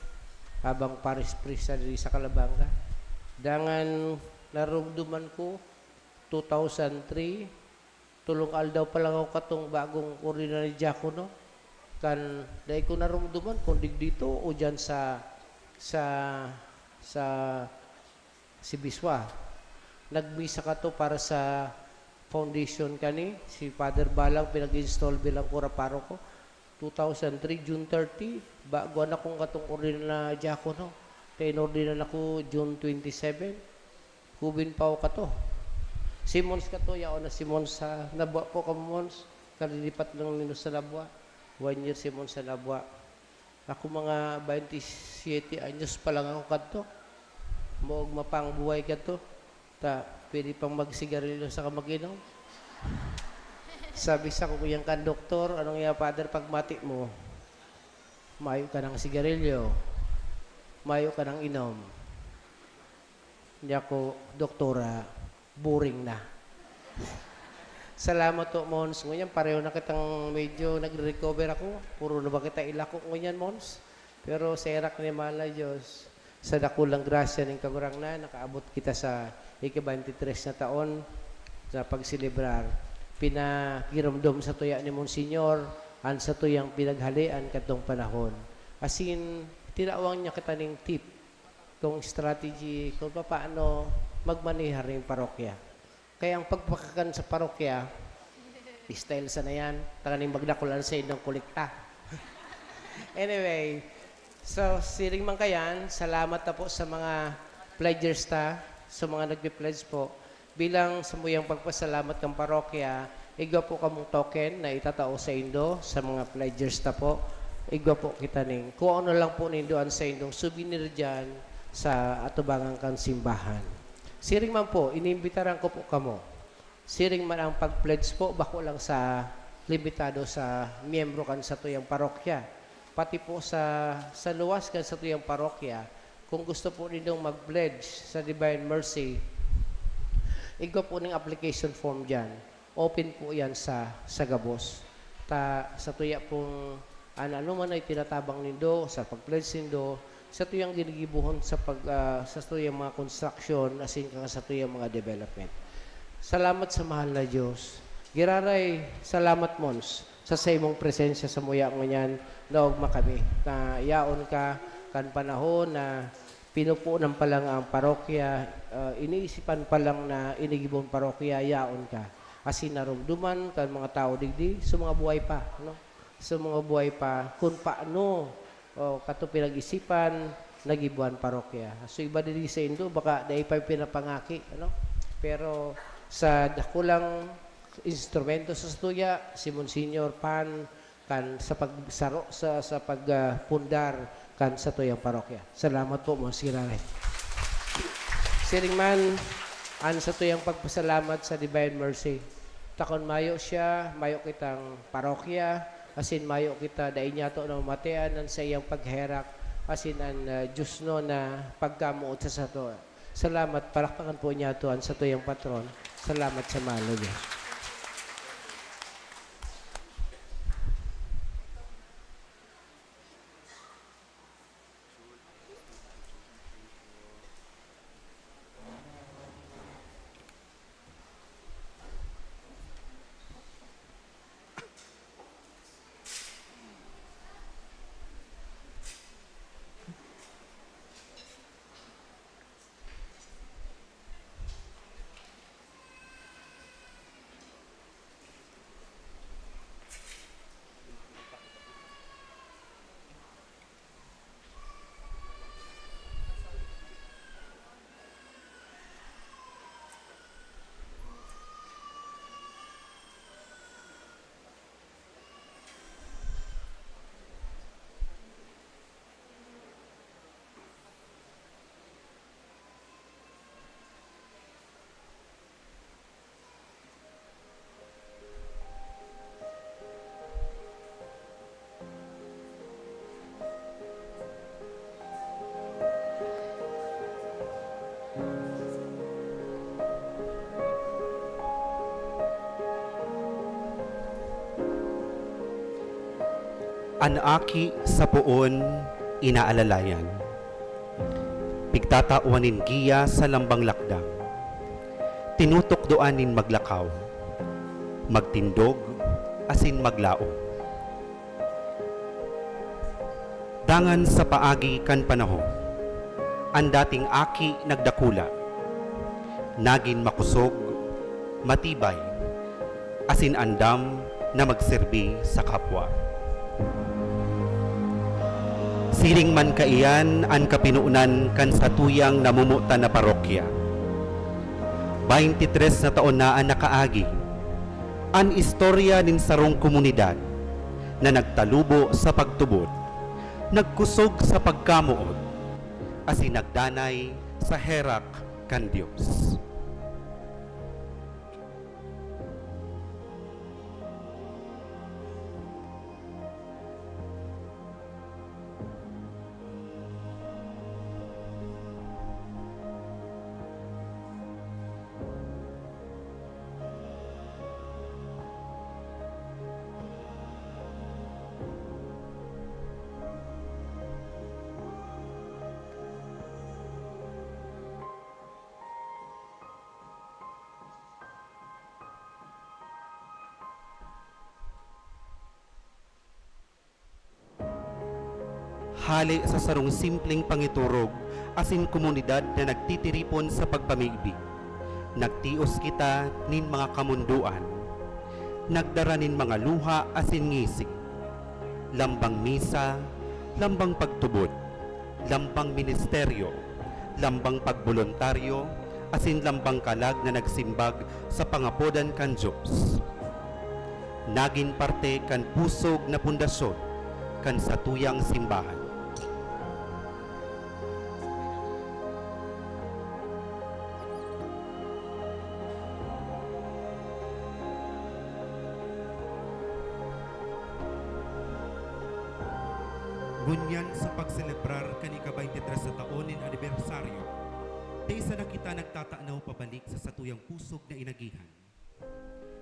habang parish priest sa, diri sa Calabanga. Dangan naromdoman ko, two thousand three, tolong aldaw pa lang ako katong bagong ordinary diakono. Kan, dai ko naromdoman kung digdi to o diyan sa, sa, sa Sibiswa. Nagmisa kato para sa foundation kani, si Father Balang pinag-install bilang kura paroko. Two thousand three, June thirty, bago an akong katong ordinal na diakono. Kaya inordinan ako June twenty-seven. Hubin pa ako kato. Si Mons kato, yaon na si Mons sa Nabua po kamo, Mons. Kalilipat lang nindo sa Nabua. One year si Mons sa Nabua. Ako mga baynte siyete anyos pa lang ako kadto. Maogma pa ang buhay kadto. Ta, pwede pang magsigarilyo saka mag-inom. Sabi sa ko yang kan doktor, "Anong yan, Father, pagmati mo? Mayo ka ng sigarilyo, mayo ka ng inom." Niya ko, "Doktora, boring na." Salamat po, Mons. Ngunyan, pareho na kitang medyo nagre-recover ako. Puro na ba kita ilako ngunyan, Mons? Pero sa herak ni Mahal na Diyos, sa dakulang grasya ning Kagurangnan, nakaabot kita sa ika-baynte tres na taon sa pagselebrar. Pinagiromdom sa tuya ni Monsignor an satuyang pinaghalean kadtong panahon. Asin, tinawang niya kita ning tip kung strategy kung papaano magmanehar ning parokya. Kaya ang pagpakakan sa parokya, style sana yan, tanganing magdakul an saindong kolekta. Anyway, so, siring man kayan, salamat na po sa mga pledgers ta, sa mga nagpi-pledge po. Bilang samuyang pagpasalamat kan parokya, igwa po kamong token na itatao saindo sa mga pledgers ta po. Igwa po kita ning, kuhaon na lang po nindo an saindong souvenir diyan sa atubangan kan simbahan. Siring man po, iniimbitaran ko po kamo. Siring man ang pag-pledge po, bako lang sa limitado sa miyembro kan satuyang parokya. Pati po sa, sa luwas kan satuyang parokya, kung gusto po nindong mag-pledge sa Divine Mercy, igwa po ning application form diyan. Open po yan sa, sa gabos. Ta, sa tuya pong, an-, ano man ay tinatabang nindo, sa pag-pledge nindo, sa tuyang ginigibohon sa pag, ah, sa tuyang mga konstruksyon, asin kan sa tuyang mga development. Salamat sa mahal na Diyos. Giraray, salamat, Mons, sa saimong presensya sa muya ngunyan, naogma kami na yaon ka kan panahon na pinupunan pa lang ang parokya, ah, iniisipan pa lang na inigibon parokya, yaon ka. Asin naromdoman kan mga tawo digdi, sa mga buhay pa, no? Sa mga buhay pa, kung paano, o, kato pinag-isipan, nagibuan parokya. So, iba diri saindo, baka dai pa pinapangaki, ano? Pero sa dakulang instrumento sa stuya, si Monsignor Pan, kan sa pagsaro, sa, sa pag, ah, pundar kan satuyang parokya. Salamat po, Monsignor. Siring man, an satuyang pagpasalamat sa Divine Mercy. Ta kun mayo siya, mayo kitang parokya, asin mayo kita, dai niyato namamatean an saiyang pagherak, asin an, ah, diosnon na pagkamoot sa sato. Salamat, palakpakan po niyato an satuyang patron. Salamat sa mahal na Diyos. An aki sa poon inaalalayan. Pigtatawan nin giya sa lambang lakdang. Tinutukdoan nin maglakaw, magtindog, asin maglaom. Dangan sa paagi kan panahon, an dating aki nagdakula, nagin makosog, matibay, asin andam na magserbi sa kapwa. Siring man kaiyan an kapinonan kan satuyang namomotan na parokya. Baynte tres na taon na an nakaagi. An istorya nin sarong komunidad na nagtalubo sa pagtubod, nagkusog sa pagkamoot, asin nagdanay sa herak kan Dios. Hale sa sarong simpleng pangiturog asin komunidad na nagtitiripon sa pagpamibi, nagtios kita nin mga kamondoan, nagdara nin mga luha asin ngisi, lambang misa, lambang pagtubod, lambang ministeryo, lambang pagboluntaryo, asin lambang kalag na nagsimbag sa pangapodan kan Dios. Nagin parte kan pusog na pundasyon kan satuyang simbahan. Ngunyan, sa pagselebrar kan ika-baynte tres na taon nin anibersaryo, dai sana kita nagtatanaw pabalik sa satuyang pusog na inagihan.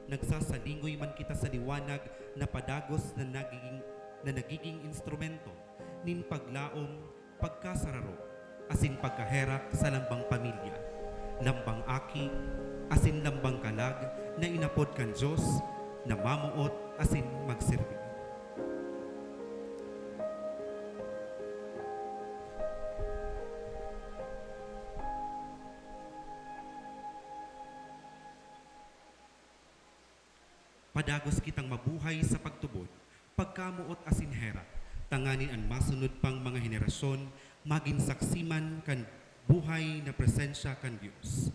Nagsasalingoy man kita sa liwanag na padagos na nagiging, na nagiging instrumento nin paglaom, pagkasararo, asin pagkaherak sa lambang pamilya, lambang aki, asin lambang kalag na inapod kan Dios na mamoot asin magserbi. Padagos kitang mabuhay sa pagtubod, pagkamoot asin herak, tanganing an masunod pang mga henerasyon magin saksi man kan buhay na presensya kan Dios.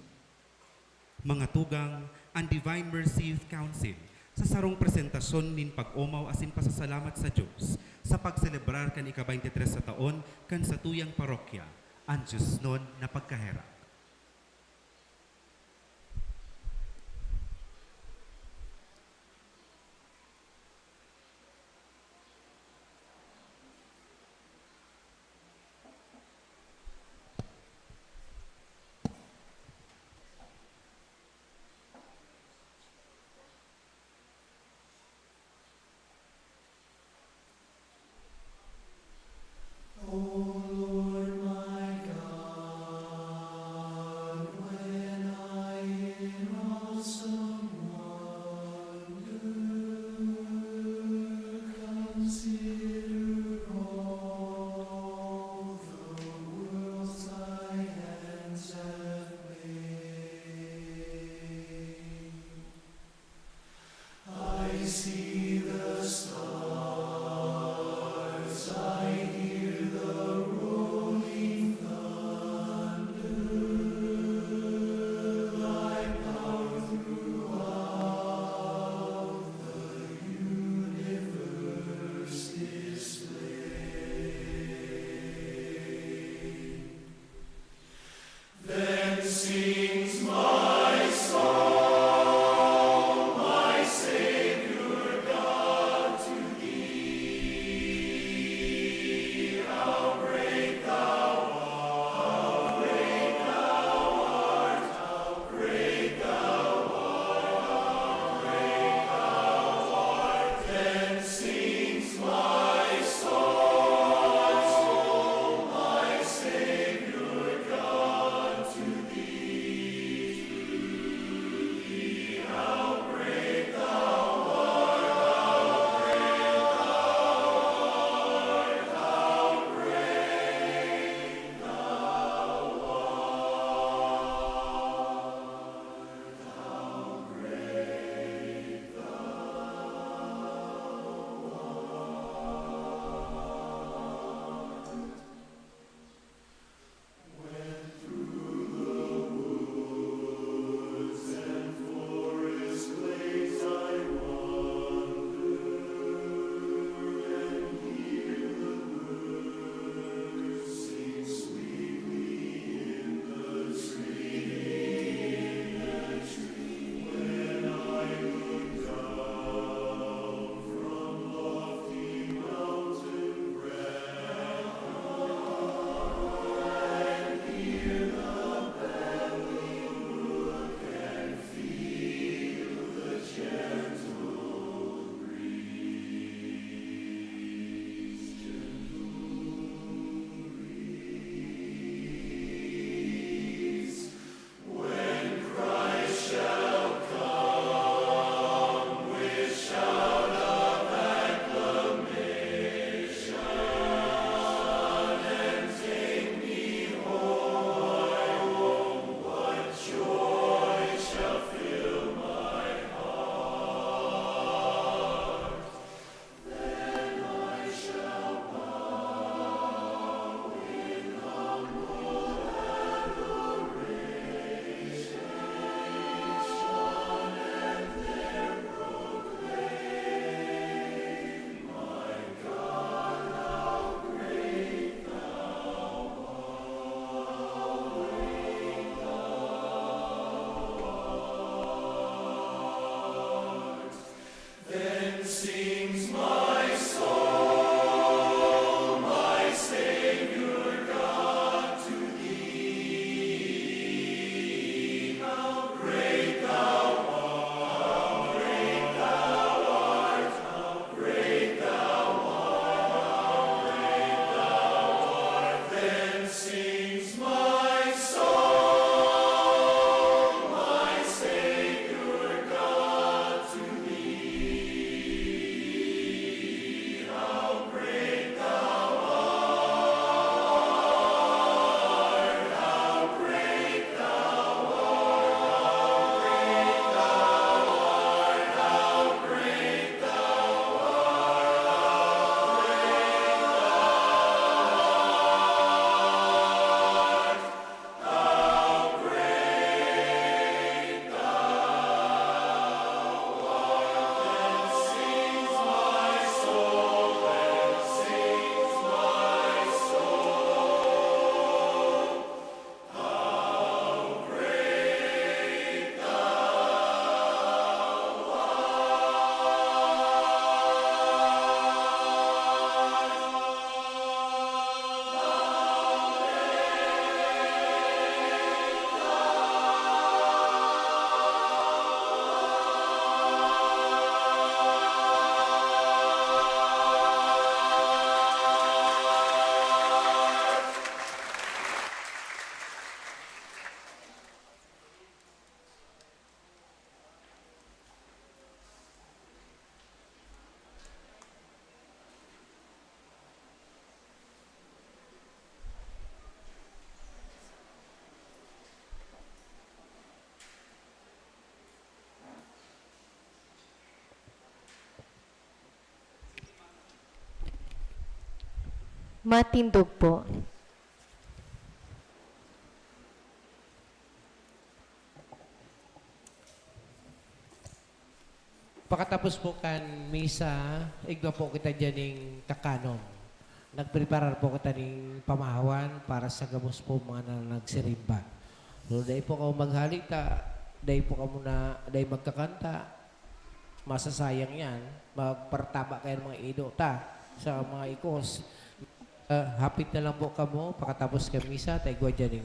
Mga tugang, an Divine Mercy Youth Council, sa sarong presentasyon nin pag-omaw asin pasasalamat sa Dios, sa pagselebrar kan ika-baynte tres na taon kan satuyang parokya, an diosnon na pagkaherak. O Lord my God, when I in awesome wonder consider all the worlds thy hands have made, I see the stars, I hear the rolling thunder, thy power throughout the universe displayed. Then sings my soul, my Savior Matindog po. Pakatapos po kan misa, igwa po kita dyan ning kakanon. Nagpreparar po kita ning pamahawan para sa gabos po mga na nagsirimba. So, dai po kamo maghalita, dai po kamo na, dai magkakanta. Masasayang yan. Magpartaba kayo ng mga ido ta sa mga ikos. Ah, hapit na lang po kamo, pakatapos kan misa, ta igwa dyan ning